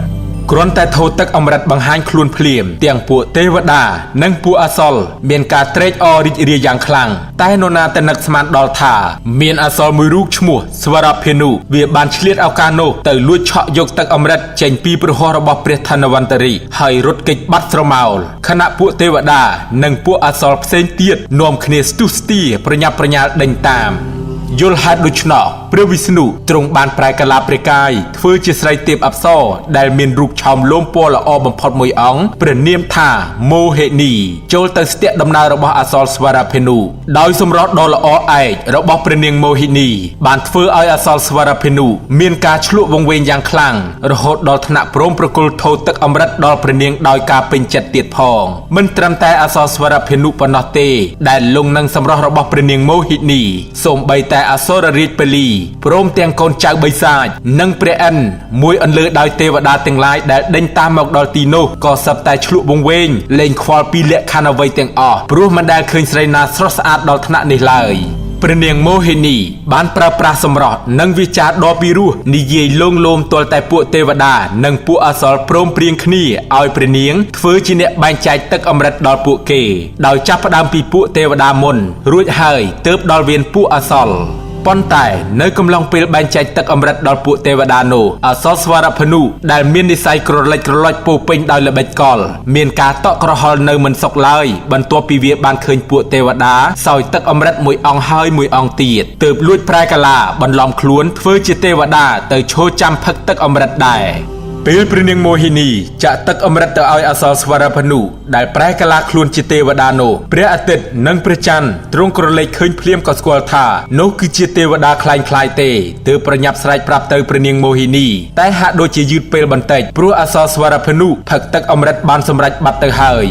គ្រាន់តែថូទឹកអម្រឹតបង្ហាញខ្លួនភ្លាមទាំងពួកទេវតានិងពួកអសុរមានការត្រេកអររីករាយយ៉ាងខ្លាំងតែនរណាតែនឹកស្មានដល់ថាមានអសុរមួយរូបឈ្មោះស្វរភានុវាបានឆ្លៀតឱកាសនោះទៅលួចឆក់យកទឹកអម្រឹតចេញពីព្រះហស្ថរបស់ព្រះធនវន្តរិហើយរត់គេចបាត់ស្រមោលខណៈពួកទេវតានិងពួកអសុរផ្សេងទៀតនាំគ្នាស្ទុះស្ទាប្រញាប់ប្រញាល់ដេញតាមយល់ហេតុដូច្នោះព្រះវិស្ណុទ្រង់បានប្រែកាឡាព្រះកាយធ្វើជាស្រីទេពអប្សរដែលមានរូបឆោមលោមពណ៌ល្អបំផុតមួយអង្គព្រះនាមថាមោហិនីចូលទៅស្ទាក់ដំណើររបស់អសុរស្វរភានុដោយសម្រស់ដ៏ល្អឯករបស់ព្រះនាងមោហិនីបានធ្វើឲ្យអសុរស្វរភានុមានការឆ្លក់វង្វេងយ៉ាងខ្លាំងរហូតដល់ថ្នាក់ព្រមប្រគល់ថូទឹកអម្រឹតដល់ព្រះនាងដោយការពេញចិត្តទៀតផងមិនត្រឹមតែអសុរស្វរភានុប៉ុណ្ណោះទេដែលលងនឹងសម្រស់របស់ព្រះនាងមោហិនីសូម្បីតែអសុររាជពលីព្រមទាំងកូនចៅបិសាចនិងព្រះឥន្ទ្រមួយអន្លើដោយទេវតាទាំងឡាយដែលដេញតាមមកដល់ទីនោះក៏សឹបតែឆ្លក់វង្វេងលែងខ្វល់ពីលក្ខខណ្ឌអ្វីទាំងអស់ព្រោះមិនដែលឃើញស្រីណាស្រស់ស្អាតដល់ថ្នាក់នេះឡើយព្រះនាងមោហិនីបានប្រើប្រាស់សម្រស់និងវាចាដ៏ពិរោះនិយាយលងលោមទាល់តែពួកទេវតានិងពួកអសុរព្រមព្រៀងគ្នាឲ្យព្រះនាងធ្វើជាអ្នកបែងចែកទឹកអម្រឹតដល់ពួកគេដោយចាប់ផ្ដើមពីពួកទេវតាមុនរួចហើយទើបដល់វៀនពួកអសុរប៉ុន្តែនៅកំឡុងពេលបែងចែកទឹកអម្រឹតដល់ពួកទេវតានោះអសុរស្វរភនុដែលមាននិស័យក្រឡេចក្រឡុចពោពេញដោយល្បិចកលមានការតក់ក្រហល់នៅមិនសុខឡើយបន្ទាប់ពីវាបានឃើញពួកទេវតាសោយទឹកអម្រឹតមួយអង្គហើយមួយអង្គទៀតទើបលួចប្រែកាឡាបន្លំខ្លួនធ្វើជាទេវតាទៅឈរចាំផឹកទឹកអម្រឹតដែរពេលព្រះនាងមោហិនីចាក់ទឹកអម្រឹតទៅឲ្យអសុរស្វរភនុដែលប្រែកាឡាខ្លួនជាទេវតានោះព្រះអាទិត្យនិងព្រះច័ន្ទទ្រង់ក្រឡេកឃើញភ្លាមក៏ស្គាល់ថានោះគឺជាទេវតាក្លែងក្លាយទេទើបប្រញាប់ស្រែកប្រាប់ទៅព្រះនាងមោហិនីតែហាក់ដូចជាយឺតពេលបន្តិចព្រោះអសុរស្វរភនុផឹកទឹកអម្រឹតបានសម្រេចបាត់ទៅហើយ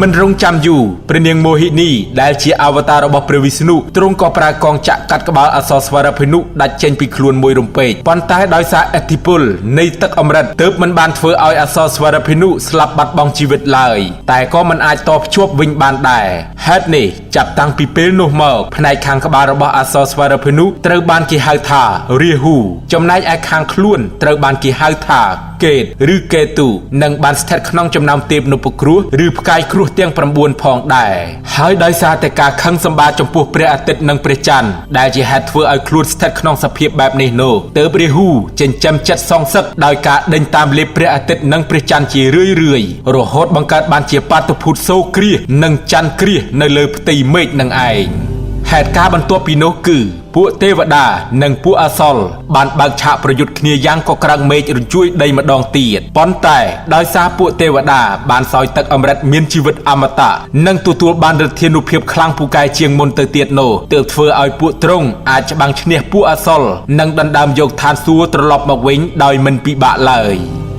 មិនរងចាំយូរព្រះនាងមោហិនីដែលជាអវតាររបស់ព្រះវិស្ណុទ្រង់ក៏ប្រើកងចក្រកាត់ក្បាលអសុរស្វរភនុដាច់ចេញពីខ្លួនមួយរំពេចប៉ុន្តែដោយសារឥទ្ធិពលនៃទឹកអម្រឹតទើបមិនបានធ្វើឲ្យអសុរស្វរភនុស្លាប់បាត់បង់ជីវិតឡើយតែក៏មិនអាចតភ្ជាប់វិញបានដែរហេតុនេះចាប់តាំងពីពេលនោះមកផ្នែកខាងក្បាលរបស់អសុរស្វរភនុត្រូវបានគេហៅថារាហ៊ូចំណែកឯខាងខ្លួនត្រូវបានគេហៅថាកេតឬកេតុនិងបានស្ថិតក្នុងចំណោមទេពនុពគ្រោះឬផ្កាយគ្រោះទាំង9ផងដែរហើយដោយសារតែការខឹងសម្បាចំពោះព្រះអាទិត្យនិងព្រះច័ន្ទដែលជាហេតុធ្វើឲ្យខ្លួនស្ថិតក្នុងសភាពបែបនេះនោះទើបរាហ៊ូចិញ្ចឹមចិត្តសងសឹកដោយការដេញតាមលេបព្រះអាទិត្យនិងព្រះច័ន្ទជារឿយៗរហូតបង្កើតបានជាបាតុភូតសូគ្រាសនិងច័ន្ទគ្រាសនៅលើផ្ទៃមេឃនឹងឯងហេតុការណ៍បន្ទាប់ពីនោះគឺពួកទេវតានិងពួកអសុរបានបើកឆាកប្រយុទ្ធគ្នាយ៉ាងកក្រើកមេឃរញ្ជួយដីម្ដងទៀតប៉ុន្តែដោយសារពួកទេវតាបានសោយទឹកអម្រឹតមានជីវិតអមតៈនិងទទួលបានឫទ្ធានុភាពខ្លាំងពូកែជាងមុនទៅទៀតនោះទើបធ្វើឲ្យពួកទ្រង់អាចច្បាំងឈ្នះពួកអសុរនិងដណ្ដើមយកឋានសួគ៌ត្រឡប់មកវិញដោយមិនពិបាកឡើយ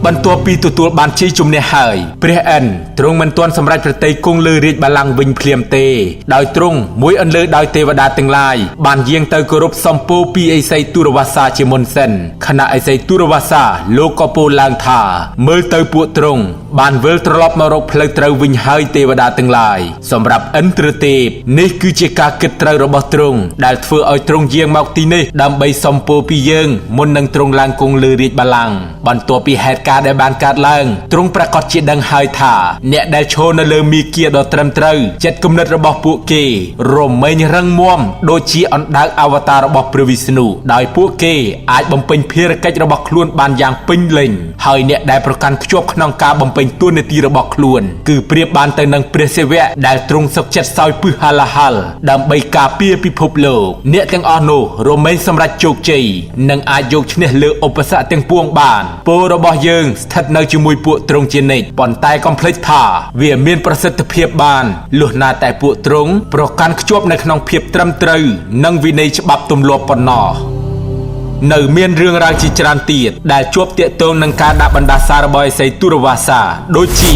បន្ទាប់ពីទទួលបានជ័យជំនះហើយព្រះឥន្ទ្រទ្រង់មិនទាន់សម្រេចព្រះទ័យគង់លើរាជបល្ល័ង្កវិញភ្លាមទេដោយទ្រង់មួយអន្លើដោយទេវតាទាំងឡាយបានយាងទៅគោរពសំពោពីឥសីទុរវាសាជាមុនសិនខណៈឥសីទុរវាសាលោកក៏ពោលឡើងថាមើលទៅពួកទ្រង់ បានវិលត្រឡប់មករកផ្លូវត្រូវវិញហើយទេវតាទាំងឡាយសម្រាប់ឥន្ទ្រទេពនេះគឺជាការគិតត្រូវរបស់ទ្រង់ដែលធ្វើឲ្យទ្រង់យាងមកទីនេះដើម្បីសុំពរពីយើងមុននឹងទ្រង់ឡើងគង់លើរាជបល្ល័ង្កបន្ទាប់ពីហេតុការណ៍ដែលបានកើតឡើងទ្រង់ប្រាកដជាដឹងហើយថាអ្នកដែលឈរនៅលើមាគ៌ាដ៏ត្រឹមត្រូវចិត្តគំនិតរបស់ពួកគេរមែងរឹងមាំដូចជាអណ្ដើកអវតាររបស់ព្រះវិស្ណុដោយពួកគេអាចបំពេញភារកិច្ចរបស់ខ្លួនបានយ៉ាងពេញលេញហើយអ្នកដែលប្រកាន់ខ្ជាប់ក្នុងការបំពេញតួនាទីរបស់ខ្លួនគឺប្រៀបបានទៅនឹងព្រះសិវៈដែលទ្រង់សុខចិត្តសោយពឹសហលាហលដើម្បីការពារពិភពលោកអ្នកទាំងអស់នោះរមែងសម្រេចជោគជ័យនិងអាចយកឈ្នះលើឧបសគ្គទាំងពួងបានពររបស់យើងស្ថិតនៅជាមួយពួកទ្រង់ជានិច្ចប៉ុន្តែកុំភ្លេចថាវាមានប្រសិទ្ធភាពបានលុះណាតែពួកទ្រង់ប្រកាន់ខ្ជាប់នៅក្នុងភាពត្រឹមត្រូវនិងវិន័យច្បាប់ទម្លាប់ប៉ុណ្ណោះនៅមានរឿងរ៉ាវជាច្រើនទៀតដែលជាប់ទាក់ទងនឹងការដាក់បណ្ដាសារបស់ឥសីទុរវាសាដូចជា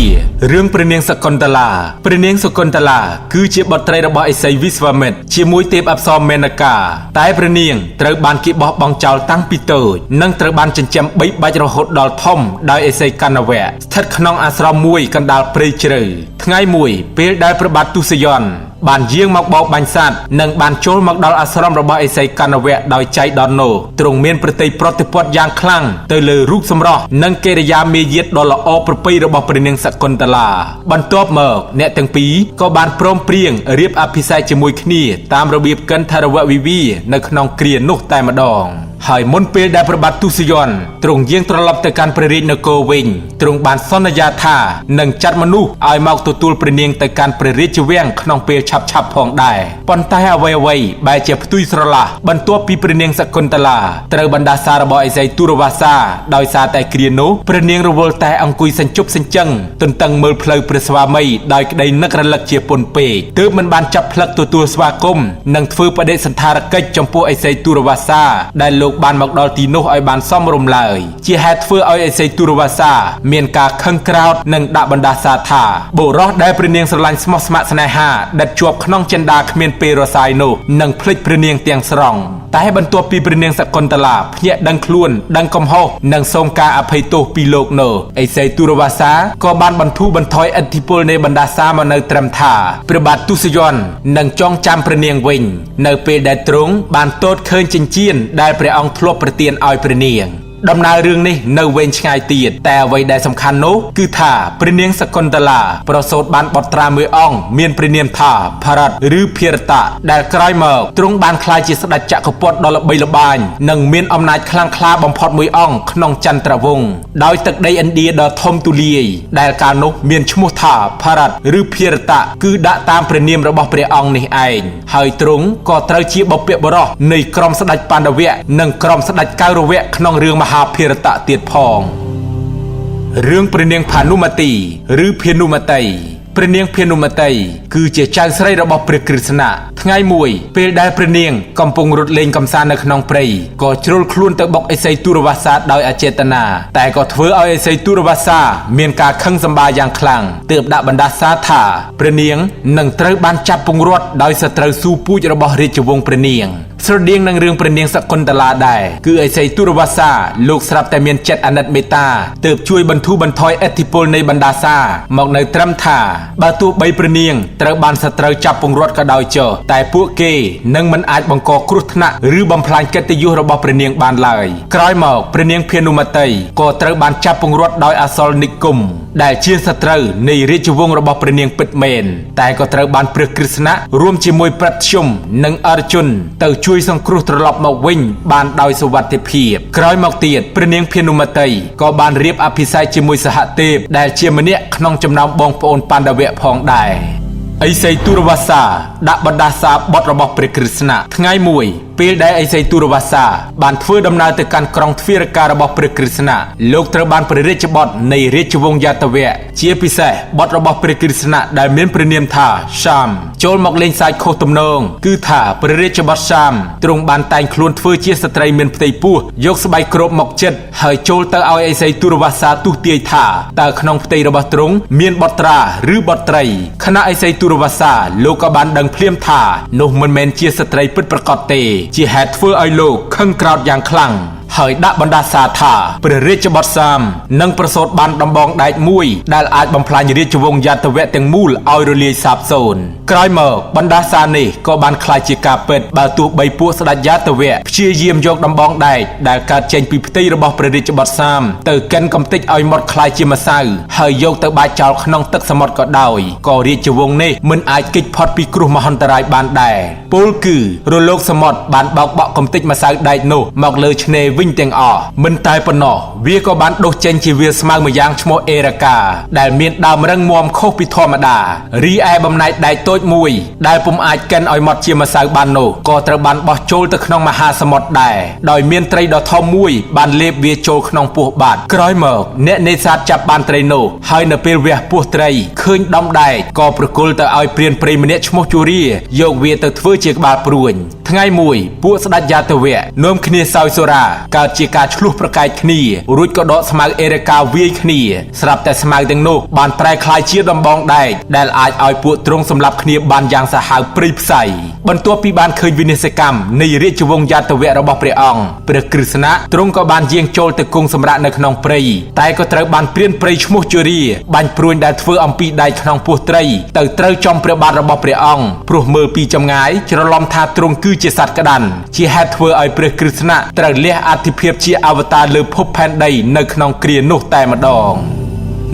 រឿងព្រះនាងសកុនតឡាព្រះនាងសកុនតឡាគឺជាបុត្រីរបស់ឥសីវិស្វមិត្រជាមួយទេពអប្សរមេនកាតែព្រះនាងត្រូវបានគេបោះបង់ចោលតាំងពីតូចនិងត្រូវបានចិញ្ចឹមបីបាច់រហូតដល់ធំដោយឥសីកណ្ណវៈស្ថិតក្នុងអាស្រមមួយកណ្ដាលព្រៃជ្រៅថ្ងៃមួយពេលដែលព្រះបាទទុសយន្តបានយាងមកបោកបាញ់សត្វនិងបានចូលមកដល់អាស្រមរបស់ឥសីកណ្ណវៈដោយចៃដន្យនោះទ្រង់មានប្រតិប្រតិពត្តិយ៉ាងខ្លាំងទៅលើរូបសម្រស់និងកិរិយាមាយាទដ៏ល្អប្រពៃរបស់ព្រះនាងសកុនតឡាបន្ទាប់មកអ្នកទាំងពីរក៏បានព្រមព្រៀងរៀបអភិសេកជាមួយគ្នាតាមរបៀបកិនធរវវិវានៅក្នុងគ្រានោះតែម្ដងហើយមុនពេលដែលព្រះបាទទុសយន្តទ្រង់យាងត្រឡប់ទៅកាន់ព្រះរាជនគរវិញទ្រង់បានសន្យាថានឹងចាត់មនុស្សឲ្យមកទទួលព្រះនាងទៅកាន់ព្រះរាជវាំងក្នុងពេលឆាប់ៗផងដែរប៉ុន្តែអ្វីៗបែរជាផ្ទុយស្រឡះបន្ទាប់ពីព្រះនាងសកុនតឡាត្រូវបណ្ដាសារបស់ឥសីទុរវាសាដោយសារតែគ្រានោះព្រះនាងរវល់តែអង្គុយសញ្ជប់សញ្ជឹងទន្ទឹងមើលផ្លូវព្រះស្វាមីដោយក្តីនឹករលឹកជាពន់ពេកទើបមិនបានចាប់ផ្លឹកទទួលស្វាគមន៍និងធ្វើបដិសណ្ឋារកិច្ចចំពោះឥសីទុរវាសាដែលលោកបានមកដល់ទីនោះឲ្យបានសមរម្យឡើយជាហេតុធ្វើឲ្យឥសីទុរវាសាមានការខឹងក្រោធនិងដាក់បណ្ដាសាថាបុរសដែលព្រះនាងស្រឡាញ់ស្មោះស្ម័គ្រស្នេហាដិតជាប់ក្នុងចិន្តាគ្មានពេលរសាយនោះនឹងភ្លេចព្រះនាងទាំងស្រុងតែបន្ទាប់ពីព្រះនាងសកុនតឡាភ្ញាក់ដឹងខ្លួនដឹងកំហុសនិងសូមការអភ័យទោសពីលោកនោះឥសីទុរវាសាក៏បានបន្ធូរបន្ថយឥទ្ធិពលនៃបណ្ដាសាមកនៅត្រឹមថាព្រះបាទទុសយន្តនឹងចងចាំព្រះនាងវិញនៅពេលដែលទ្រង់បានទតឃើញចិញ្ចៀនដែលព្រះអង្គធ្លាប់ប្រទានឲ្យព្រះនាងដំណើររឿងនេះនៅវែងឆ្ងាយទៀតតែអ្វីដែលសំខាន់នោះគឺថាព្រះនាងសកុនតឡាប្រសូតបានបុត្រាមួយអង្គមានព្រះនាមថាភរតឬភារតៈដែលក្រោយមកទ្រង់បានក្លាយជាស្ដេចចក្រពត្តិដ៏ល្បីល្បាញនិងមានអំណាចខ្លាំងក្លាបំផុតមួយអង្គក្នុងចន្ទ្រវង្សដោយទឹកដីឥណ្ឌាដ៏ធំទូលាយដែលកាលនោះមានឈ្មោះថាភរតឬភារតៈគឺដាក់តាមព្រះនាមរបស់ព្រះអង្គនេះឯងហើយទ្រង់ក៏ត្រូវជាបុព្វបុរសនៃក្រុមស្ដេចប៉ាណ្ឌវៈនិងក្រុមស្ដេចកៅរវៈក្នុងរឿងមហាភារតៈទៀតផងរឿងព្រះនាងផានុមតីឬភានុមតីព្រះនាងភានុមតីគឺជាចៅស្រីរបស់ព្រះក្រឹស្នៈថ្ងៃមួយពេលដែលព្រះនាងកំពុងរត់លេងកម្សាន្តនៅក្នុងព្រៃក៏ជ្រុលខ្លួនទៅបុកឥសីទុរវាសាដោយអចេតនាតែក៏ធ្វើឲ្យឥសីទុរវាសាមានការខឹងសម្បារយ៉ាងខ្លាំងទើបដាក់បណ្ដាសាថាព្រះនាងនឹងត្រូវបានចាប់ពង្រត់ដោយសត្រូវស៊ូពូជរបស់រាជវង្សព្រះនាងស្រដៀងនឹងរឿងព្រះនាងសកុនតឡាដែរគឺឥសីទុរវាសាលោកស្រាប់តែមានចិត្តអាណិតមេត្តាទើបជួយបន្ធូរបន្ថយឥទ្ធិពលនៃបណ្ដាសាមកនៅត្រឹមថាបើទោះបីព្រះនាងត្រូវបានសត្រូវចាប់ពង្រត់ក៏ដោយចុះតែពួកគេនឹងមិនអាចបង្កគ្រោះថ្នាក់ឬបំផ្លាញកិត្តិយសរបស់ព្រះនាងបានឡើយក្រោយមកព្រះនាងភានុមតីក៏ត្រូវបានចាប់ពង្រត់ដោយអសរនិគមដែលជាសត្រូវនៃរាជវង្សរបស់ព្រះនាងពិតមែនតែក៏ត្រូវបានព្រះក្រឹស្នៈរួមជាមួយប្រត្យុមនិងអរជុនទៅជួយសង្គ្រោះត្រឡប់មកវិញបានដោយសុវត្ថិភាពក្រោយមកទៀតព្រះនាងភានុមតីក៏បានរៀបអភិសេកជាមួយសហទេពដែលជាម្នាក់ក្នុងចំណោមបងប្អូនប៉ាណ្ឌវៈផងដែរឥសីទុរវាសាដាក់បណ្ដាសាបុត្ររបស់ព្រះក្រឹស្នៈថ្ងៃមួយពេលដែលឥសីទុរវាសាបានធ្វើដំណើរទៅកាន់ក្រុងទ្វារការបស់ព្រះក្រឹស្នៈលោកត្រូវបានព្រះរាជបុត្រនៃរាជវង្សយ៉ាតវៈជាពិសេសបុត្ររបស់ព្រះក្រឹស្នៈដែលមានព្រះនាមថាសាមចូលមកលេងសើចខុសទំនងគឺថាព្រះរាជបុត្រសាមទ្រង់បានតែងខ្លួនធ្វើជាស្ត្រីមានផ្ទៃពោះយកស្បែកគ្របមកចិត្តហើយចូលទៅឲ្យឥសីទុរវាសាទស្សទាយថាតើក្នុងផ្ទៃរបស់ទ្រង់មានបុត្រាឬបុត្រីខណៈឥសីទុរវាសាលោកក៏បានដឹងភ្លាមថានោះមិនមែនជាស្ត្រីពិតប្រាកដទេជាហេតុធ្វើឲ្យលោកខឹងក្រោធយ៉ាងខ្លាំង ហើយដាក់បណ្ដាសាថាព្រះរាជបុត្រសាមនឹងប្រសូតបានដំបងដែកមួយដែលអាចបំផ្លាញរាជវង្សយ៉ាតវៈទាំងមូលឲ្យរលាយសាបសូន្យក្រោយមកបណ្ដាសានេះក៏បានក្លាយជាការពិតបើទោះបីពួកស្ដេចយ៉ាតវៈព្យាយាមយកដំបងដែកដែលកើតចេញពីផ្ទៃរបស់ព្រះរាជបុត្រសាមទៅកិនកំទេចឲ្យម៉ត់ក្លាយជាម្សៅហើយយកទៅបាចចោលក្នុងទឹកសមុទ្រក៏ដោយក៏រាជវង្សនេះមិនអាចគេចផុតពីគ្រោះមហន្តរាយបានដែរពោលគឺរលកសមុទ្របានបោកបក់កំទេចម្សៅដែកនោះមកលើឆ្នេរវិញទាំងអស់មិនតែប៉ុណ្ណោះវាក៏បានដុះចេញជាវាលស្មៅម្យ៉ាងឈ្មោះអេរកាដែលមានដើមរឹងមាំខុសពីធម្មតារីឯបំណែកដែកតូចមួយដែលពុំអាចកិនឲ្យម៉ត់ជាម្សៅបាននោះក៏ត្រូវបានបោះចូលទៅក្នុងមហាសមុទ្រដែរដោយមានត្រីដ៏ធំមួយបានលេបវាចូលក្នុងពោះបាត់ក្រោយមកអ្នកនេសាទចាប់បានត្រីនោះហើយនៅពេលវះពោះត្រីឃើញដំដែកក៏ប្រគល់ទៅឲ្យព្រានព្រៃម្នាក់ឈ្មោះជូរាយកវាទៅធ្វើជាក្បាលព្រួញថ្ងៃមួយពួកស្ដេចយ៉ាតវៈនាំគ្នាសោយសូរាកើតជាការឆ្លោះប្រកែកគ្នារួចក៏ដកស្មៅអេរកាវាយគ្នាស្រាប់តែស្មៅទាំងនោះបានប្រែក្លាយជាដំបងដែកដែលអាចឲ្យពួកទ្រង់សម្លាប់គ្នាបានយ៉ាងសាហាវព្រៃផ្សៃបន្ទាប់ពីបានឃើញវិនាសកម្មនៃរាជវង្សយ៉ាតវៈរបស់ព្រះអង្គព្រះគ្រឹស្ណៈទ្រង់ក៏បានយាងចូលទៅគង់សម្រាកនៅក្នុងព្រៃតែក៏ត្រូវបានព្រានព្រៃឈ្មោះជរាបាញ់ព្រួញដែលធ្វើអំពីដែកក្នុងពោះត្រីទៅត្រូវចំព្រះបាទរបស់ព្រះអង្គព្រោះមើលពីចម្ងាយច្រឡំថាទ្រង់គឺជាសត្វក្តាន់ជាហេតុធ្វើឲ្យព្រះគ្រឹស្ណៈត្រូវលះអធិភាពជាអវតារលើភពផែនដីនៅក្នុងគ្រានោះតែម្ដង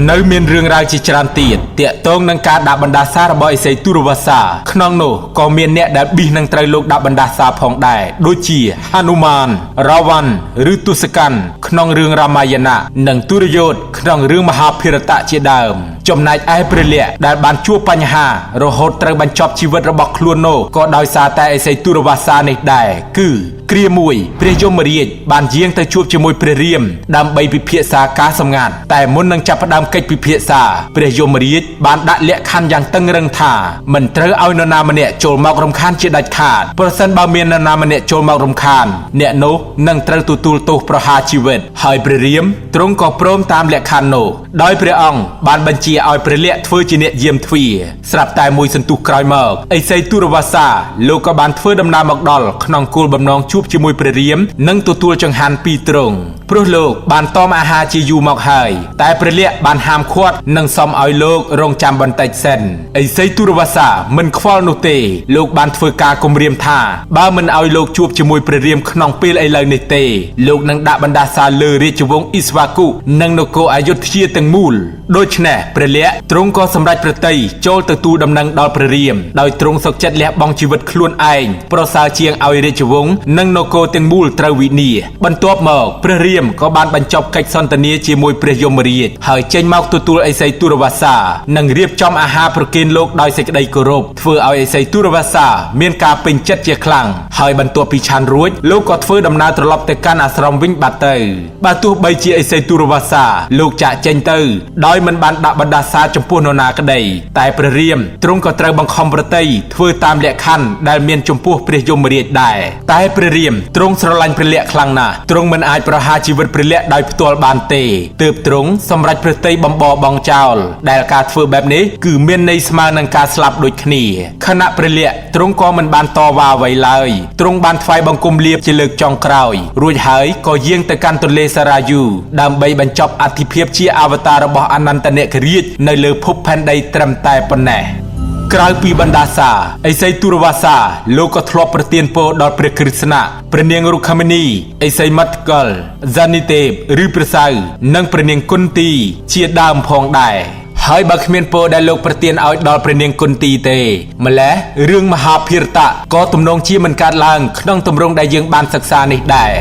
នៅមានរឿងរ៉ាវជាច្រើនទៀតទាក់ទងនឹងការដាក់បណ្ដាសារបស់ឥសីទូរវាសាក្នុងនោះក៏មានអ្នកដែលប៊ីសនឹងត្រូវលោកដាក់បណ្ដាសាផងដែរដូចជាហនុមានរាវ៉ាន់ឬទុសកាន់ក្នុងរឿងរាមាយណៈនិងទុរយោធក្នុងរឿងមហាភារតៈជាដើមចំណែកឯព្រះលក្សណ៍ដែលបានជួបបញ្ហារហូតត្រូវបញ្ចប់ជីវិតរបស់ខ្លួននោះក៏ដោយសារតែឥសីទូរវាសានេះដែរគឺគ្រាមួយព្រះយមរាជបានយាងទៅជួបជាមួយព្រះរាមដើម្បីពិភាក្សាការសម្ងាត់តែមុននឹងចាប់ផ្ដើមកិច្ចពិភាក្សាព្រះយមរាជបានដាក់លក្ខខណ្ឌយ៉ាងតឹងរឹងថាមិនត្រូវឲ្យនរណាម្នាក់ចូលមករំខានជាដាច់ខាតប្រសិនបើមាននរណាម្នាក់ចូលមករំខានអ្នកនោះនឹងត្រូវទទួលទោសប្រហារជីវិតហើយព្រះរាមទ្រង់ក៏ព្រមតាមលក្ខខណ្ឌនោះដោយព្រះអង្គបានបញ្ជាឲ្យព្រះលក្សណ៍ធ្វើជាអ្នកយាមទ្វារស្រាប់តែមួយសន្ទុះក្រោយមកឥសីទូរវាសាលោកក៏បានធ្វើដំណើរមកដល់ក្នុងគោលបំណងជួបជាមួយព្រះរាមនិងទទួលចង្ហាន់ពីទ្រង់ព្រោះលោកបានតមអាហារជាយូរមកហើយតែព្រះលក្សណ៍បានហាមឃាត់និងសុំឲ្យលោករងចាំបន្តិចសិនឥសីទូរវាសាមិនខ្វល់នោះទេលោកបានធ្វើការគំរាមថាបើមិនឲ្យលោកជួបជាមួយព្រះរាមក្នុងពេលឥឡូវនេះទេលោកនឹងដាក់បណ្ដាសាលើរាជវង្សអ៊ីស្វាគុនិងនគរអយុធ្យាទាំងមូលដូច្នេះព្រះលក្សណ៍ទ្រង់ក៏សម្រេចព្រះទ័យចូលទៅទូលដំណឹងដល់ព្រះរាមដោយទ្រង់សុខចិត្តលះបង់ជីវិតខ្លួនឯងប្រសើរជាងឲ្យរាជវង្សនិងនគរទាំងមូលត្រូវវិនាសបន្ទាប់មកព្រះរាមក៏បានបញ្ចប់កិច្ចសន្ទនាជាមួយព្រះយមរាជហើយចេញមកទទួលឥសីទូរវាសានិងរៀបចំអាហារប្រគេនលោកដោយសេចក្តីគោរពធ្វើឲ្យឥសីទូរវាសាមានការពេញចិត្តជាខ្លាំងហើយបន្ទាប់ពីឆាន់រួចលោកក៏ធ្វើដំណើរត្រឡប់ទៅកាន់អាស្រមវិញបាត់ទៅបើទោះបីជាឥសីទូរវាសាលោកចាកចេញទៅដោយមិនបានដាក់បណ្ដាសាចំពោះនរណាក្តីតែព្រះរាមទ្រង់ក៏ត្រូវបង្ខំប្រតិធ្វើតាមលក្ខខណ្ឌដែលមានចំពោះព្រះយមរាជដែរតែព្រះរាមទ្រង់ស្រឡាញ់ព្រះលក្សណ៍ខ្លាំងណាស់ទ្រង់មិនអាចប្រហារជីវិតព្រះលក្សណ៍ដោយផ្ទាល់បានទេទើបទ្រង់សម្រេចព្រះទ័យបំបបងចោលដែលការធ្វើបែបនេះគឺមានន័យស្មើនឹងការស្លាប់ដូចគ្នាខណៈព្រះលក្សណ៍ទ្រង់ក៏មិនបានតវ៉ាអ្វីឡើយទ្រង់បានថ្វាយបង្គំលាជាលើកចុងក្រោយរួចហើយក៏យាងទៅកាន់ទន្លេសារាយូដើម្បីបញ្ចប់អធិភាពជាអវតាររបស់អនន្តនគរាជនៅលើភពផែនដីត្រឹមតែប៉ុណ្ណេះក្រៅពីបណ្ដាសាឥសីទូរវាសាលោកក៏ធ្លាប់ប្រទានពរដល់ព្រះគ្រឹស្ណៈព្រះនាងរុក្ខមិនីឥសីមត្តកលហ្សានីទេពឬព្រះសៅនិងព្រះនាងគុន្ទីជាដើមផងដែរហើយបើគ្មានពរដែលលោកប្រទានឲ្យដល់ព្រះនាងគុន្ទីទេម្ល៉េះរឿងមហាភារតៈក៏ទំនងជាមិនកើតឡើងក្នុងទម្រង់ដែលយើងបានសិក្សានេះដែរ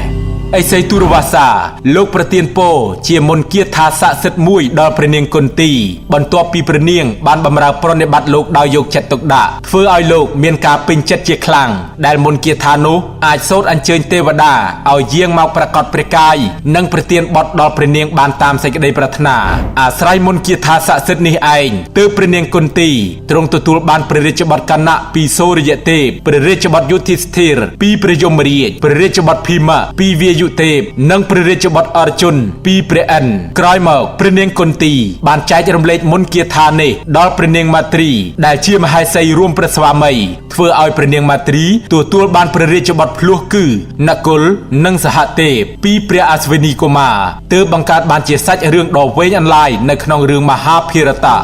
ឥសីទូរវាសាលោកប្រទានពរជាមន្តគាថាស័ក្តិសិទ្ធិមួយដល់ព្រះនាងគុន្ទីបន្ទាប់ពីព្រះនាងបានបម្រើប្រណិប័តលោកដោយយកចិត្តទុកដាក់ធ្វើឲ្យលោកមានការពេញចិត្តជាខ្លាំងដែលមន្តគាថានោះអាចសូត្រអញ្ជើញទេវតាឲ្យយាងមកប្រកាសព្រះកាយនិងប្រទានបុត្រដល់ព្រះនាងបានតាមសេចក្តីប្រាថ្នាអាស្រ័យមន្តគាថាស័ក្តិសិទ្ធិនេះឯងទើបព្រះនាងគុន្ទីទ្រង់ទទួលបានព្រះរាជបុត្រកណៈពីសូរិយទេពព្រះរាជបុត្រយុធិស្ថិរពីព្រះយមរាជព្រះរាជបុត្រភីមៈពីវា យុទេពនិងព្រះរាជបុត្រអរជុនពីព្រះឥន្ទក្រោយមកព្រះនាងគុន្ទីបានចែករំលែកមន្តគាថានេះដល់ព្រះនាងមាទ្រីដែលជាមហេសីរួមព្រះស្វាមីធ្វើឲ្យព្រះនាងមាទ្រីទទួលបានព្រះរាជបុត្រភ្លោះគឺនគលនិងសហទេពពីព្រះអស្វិនីកុមារទើបបង្កើតបានជាសាច់រឿងដ៏វែងអន្លាយនៅក្នុងរឿងមហាភារតៈ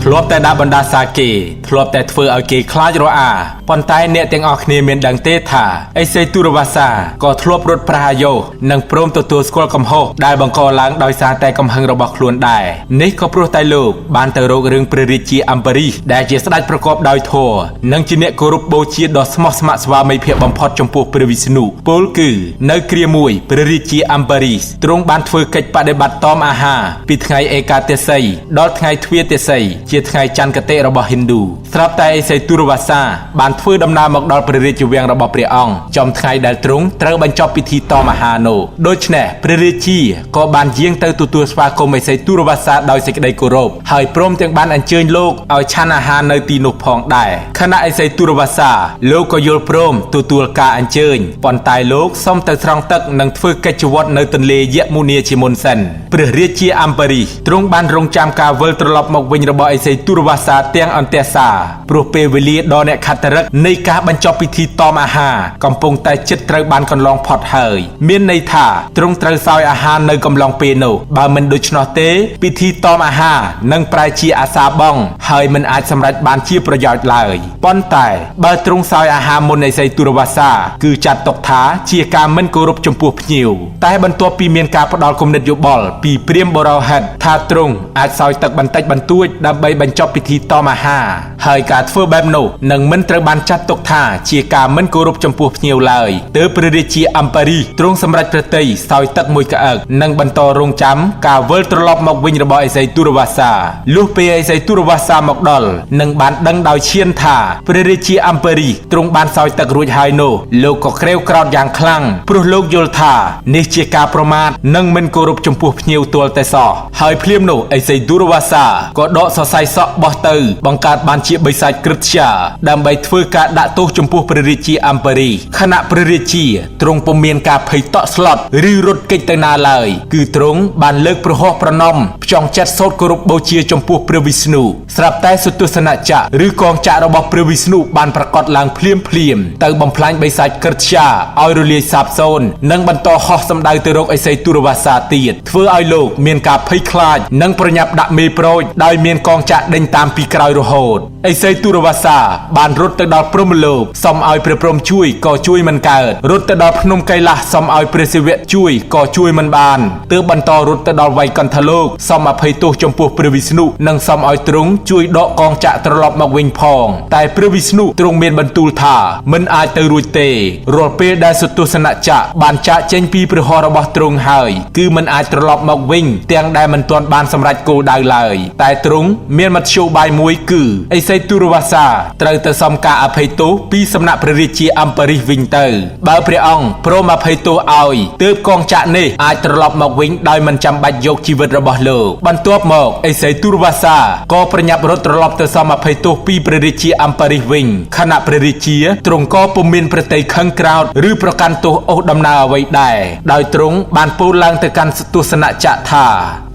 ធ្លាប់តែដាក់បណ្ដាសាគេធ្លាប់តែធ្វើឲ្យគេខ្លាចរអាប៉ុន្តែអ្នកទាំងអស់គ្នាមានដឹងទេថាអេសេទូរវាសាក៏ធ្លាប់រត់ប្រាស់អាយុនិងព្រមទទួលស្គាល់កំហុសដែលបង្កឡើងដោយសារតែកំហឹងរបស់ខ្លួនដែរនេះក៏ព្រោះតែលោកបានទៅរករឿងព្រះរាជាអំបរិសដែលជាស្ដេចប្រកបដោយធម៌និងជាអ្នកគោរពបូជាដ៏ស្មោះស្ម័គ្រស្វាមីភក្តិបំផុតចំពោះព្រះវិស្ណុពោលគឺនៅគ្រាមួយព្រះរាជាអំបរិសទ្រង់បានធ្វើកិច្ចបដិបត្តិតមអាហារពីថ្ងៃឯកាទសីដល់ថ្ងៃទ្វាទសីជាថ្ងៃចន្ទគតិរបស់ហិណ្ឌូស្រាប់តែអេសីទូរវាសាបានធ្វើដំណើរមកដល់ព្រះរាជវាំងរបស់ព្រះអង្គចំថ្ងៃដែលទ្រង់ត្រូវបញ្ចប់ពិធីតមអាហារនោះដូច្នេះព្រះរាជាក៏បានយាងទៅទទួលស្វាគមន៍អេសីទូរវាសាដោយសេចក្តីគោរពហើយព្រមទាំងបានអញ្ជើញលោកឲ្យឆាន់អាហារនៅទីនោះផងដែរខណៈអេសីទូរវាសាលោកក៏យល់ព្រមទទួលការអញ្ជើញប៉ុន្តែលោកសុំទៅស្រង់ទឹកនិងធ្វើកិច្ចវត្តនៅទន្លេយមុនាជាមុនសិនព្រះរាជាអំបរិសទ្រង់បានរងចាំការវិលត្រឡប់មកវិញរបស់អេសីទូរវាសាទាំងអន្ទះសាព្រោះពេលវេលាដ៏អ្នកខត្តរិកនៃការបញ្ចប់ពិធីតមអាហារកំពុងតែជិតត្រូវបានកន្លងផុតហើយមានន័យថាទ្រង់ត្រូវសោយអាហារនៅកំឡុងពេលនោះបើមិនដូច្នោះទេពិធីតមអាហារនឹងប្រែជាអាសាបងហើយមិនអាចសម្រេចបានជាប្រយោជន៍ឡើយប៉ុន្តែបើទ្រង់សោយអាហារមុនអេសីទូរវាសាគឺចាត់ទុកថាជាការមិនគោរពចំពោះភ្ញៀវតែបន្ទាប់ពីមានការផ្ដល់គំនិតយោបល់ពីព្រាហ្មណ៍បុរោហិតថាទ្រង់អាចសោយទឹកបន្តិចបន្តួចដើម្បីបញ្ចប់ពិធីតមអាហារហើយការធ្វើបែបនោះនឹងមិនត្រូវបានចាត់ទុកថាជាការមិនគោរពចំពោះភ្ញៀវឡើយទើបព្រះរាជាអំបរិសទ្រង់សម្រេចព្រះទ័យសោយទឹកមួយក្អឹកនិងបន្តរងចាំការវិលត្រឡប់មកវិញរបស់អេសីទូរវាសាលុះពេលអេសីទូរវាសាមកដល់និងបានដឹងដោយឈានថាព្រះរាជាអំបរិសទ្រង់បានសោយទឹករួចហើយនោះលោកក៏ក្រេវក្រោធយ៉ាងខ្លាំងព្រោះលោកយល់ថានេះជាការប្រមាថនិងមិនគោរពចំពោះភ្ញៀវទាល់តែសោះហើយភ្លាមនោះអេសីទូរវាសាក៏ដកសរសៃសក់បោះទៅបង្កើតបានជាបិសាចក្រឹត្យាដើម្បីធ្វើការដាក់ទោសចំពោះព្រះរាជាអំបរិសខណៈព្រះរាជាទ្រង់ពុំមានការភ័យតក់ស្លុតឬរត់គេចទៅណាឡើយគឺទ្រង់បានលើកព្រះហស្ថប្រណម្យផ្ចង់ចិត្តសូត្រគោរពបូជាចំពោះព្រះវិស្ណុស្រាប់តែសុទស្សនចក្រឬកងចក្ររបស់ព្រះវិស្ណុបានប្រកាសឡើងភ្លាមភ្លាមទៅបំផ្លាញបិសាចក្រឹត្យាឲ្យរលាយសាបសូន្យនិងបន្តហោះសម្ដៅទៅរកអេសីទូរវាសាទៀតធ្វើឲ្យលោកមានការភ័យខ្លាចនិងប្រញាប់ដាក់មេប្រូចដោយមានកងចក្រដេញតាមពីក្រោយរហូតអេសីទូរវាសាបានរត់ទៅដល់ព្រហ្មលោកសុំឲ្យព្រះព្រហ្មជួយក៏ជួយមិនកើតរត់ទៅដល់ភ្នំកៃឡាសសុំឲ្យព្រះសិវៈជួយក៏ជួយមិនបានទើបបន្តរត់ទៅដល់វៃកន្ធលោកសុំអភ័យទោសចំពោះព្រះវិស្ណុនិងសុំឲ្យទ្រង់ជួយដកកងចក្រត្រឡប់មកវិញផងតែព្រះវិស្ណុទ្រង់មានបន្ទូលថាមិនអាចទៅរួចទេរាល់ពេលដែលសុទស្សនចក្របានចាកចេញពីព្រះហស្ថរបស់ទ្រង់ហើយគឺមិនអាចត្រឡប់មកវិញទាំងដែលមិនទាន់បានសម្រេចគោលដៅឡើយតែទ្រង់មានមធ្យោបាយមួយគឺអេសីទូរវាសាត្រូវទៅសុំការអភ័យទោសពីសំណាក់ព្រះរាជាអំបរិសវិញទៅបើព្រះអង្គព្រមអភ័យទោសឲ្យទើបកងចក្រនេះអាចត្រឡប់មកវិញដោយមិនចាំបាច់យកជីវិតរបស់លោកបន្ទាប់មកអេសីទូរវាសាក៏ប្រញាប់រត់ត្រឡប់ទៅសុំអភ័យទោសពីព្រះរាជាអំបរិសវិញខណៈព្រះរាជាទ្រង់ក៏ពុំមានព្រះទ័យខឹងក្រោធឬប្រកាន់ទោសអូសដំណើរអ្វីដែរដោយទ្រង់បានពោលឡើងទៅកាន់សុទស្សនចក្រថា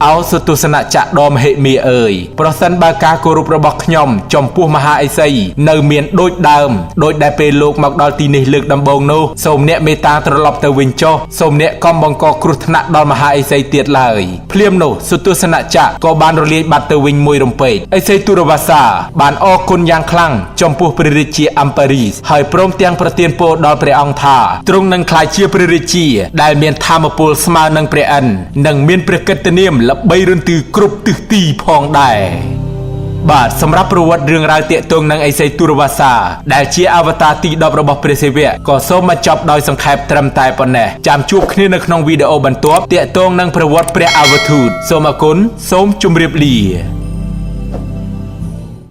អោសុទស្សនចក្រដ៏មហិមាអើយប្រសិនបើការគោរពរបស់ខ្ញុំចំពោះមហាអិសីនៅមានដូចដើមដូចដែលពេលលោកមកដល់ទីនេះលើកដំបូងនោះសូមអ្នកមេត្តាត្រឡប់ទៅវិញចុះសូមអ្នកកុំបង្កគ្រោះថ្នាក់ដល់មហាអិសីទៀតឡើយភ្លាមនោះសុទស្សនចក្រក៏បានរលាយបាត់ទៅវិញមួយរំពេចអិសីទូរវាសាបានអរគុណយ៉ាងខ្លាំងចំពោះព្រះរាជាអំបរិសហើយព្រមទាំងប្រទានពរដល់ព្រះអង្គថាទ្រង់នឹងក្លាយជាព្រះរាជាដែលមានធម៌ពលស្មើនឹងព្រះឥន្ទនិងមានព្រះកិត្តិនាមល្បីរន្ទឺគ្រប់ទិសទីផងដែរបាទសម្រាប់ប្រវត្តិរឿងរ៉ាវទាក់ទងនឹងអេសីទូរវាសាដែលជាអវតារទី10របស់ព្រះសិវៈក៏សូមបញ្ចប់ដោយសង្ខេបត្រឹមតែប៉ុណ្ណេះចាំជួបគ្នានៅក្នុងវីដេអូបន្ទាប់ទាក់ទងនឹងប្រវត្តិព្រះអវធូតសូមអរគុណសូមជម្រាបលា។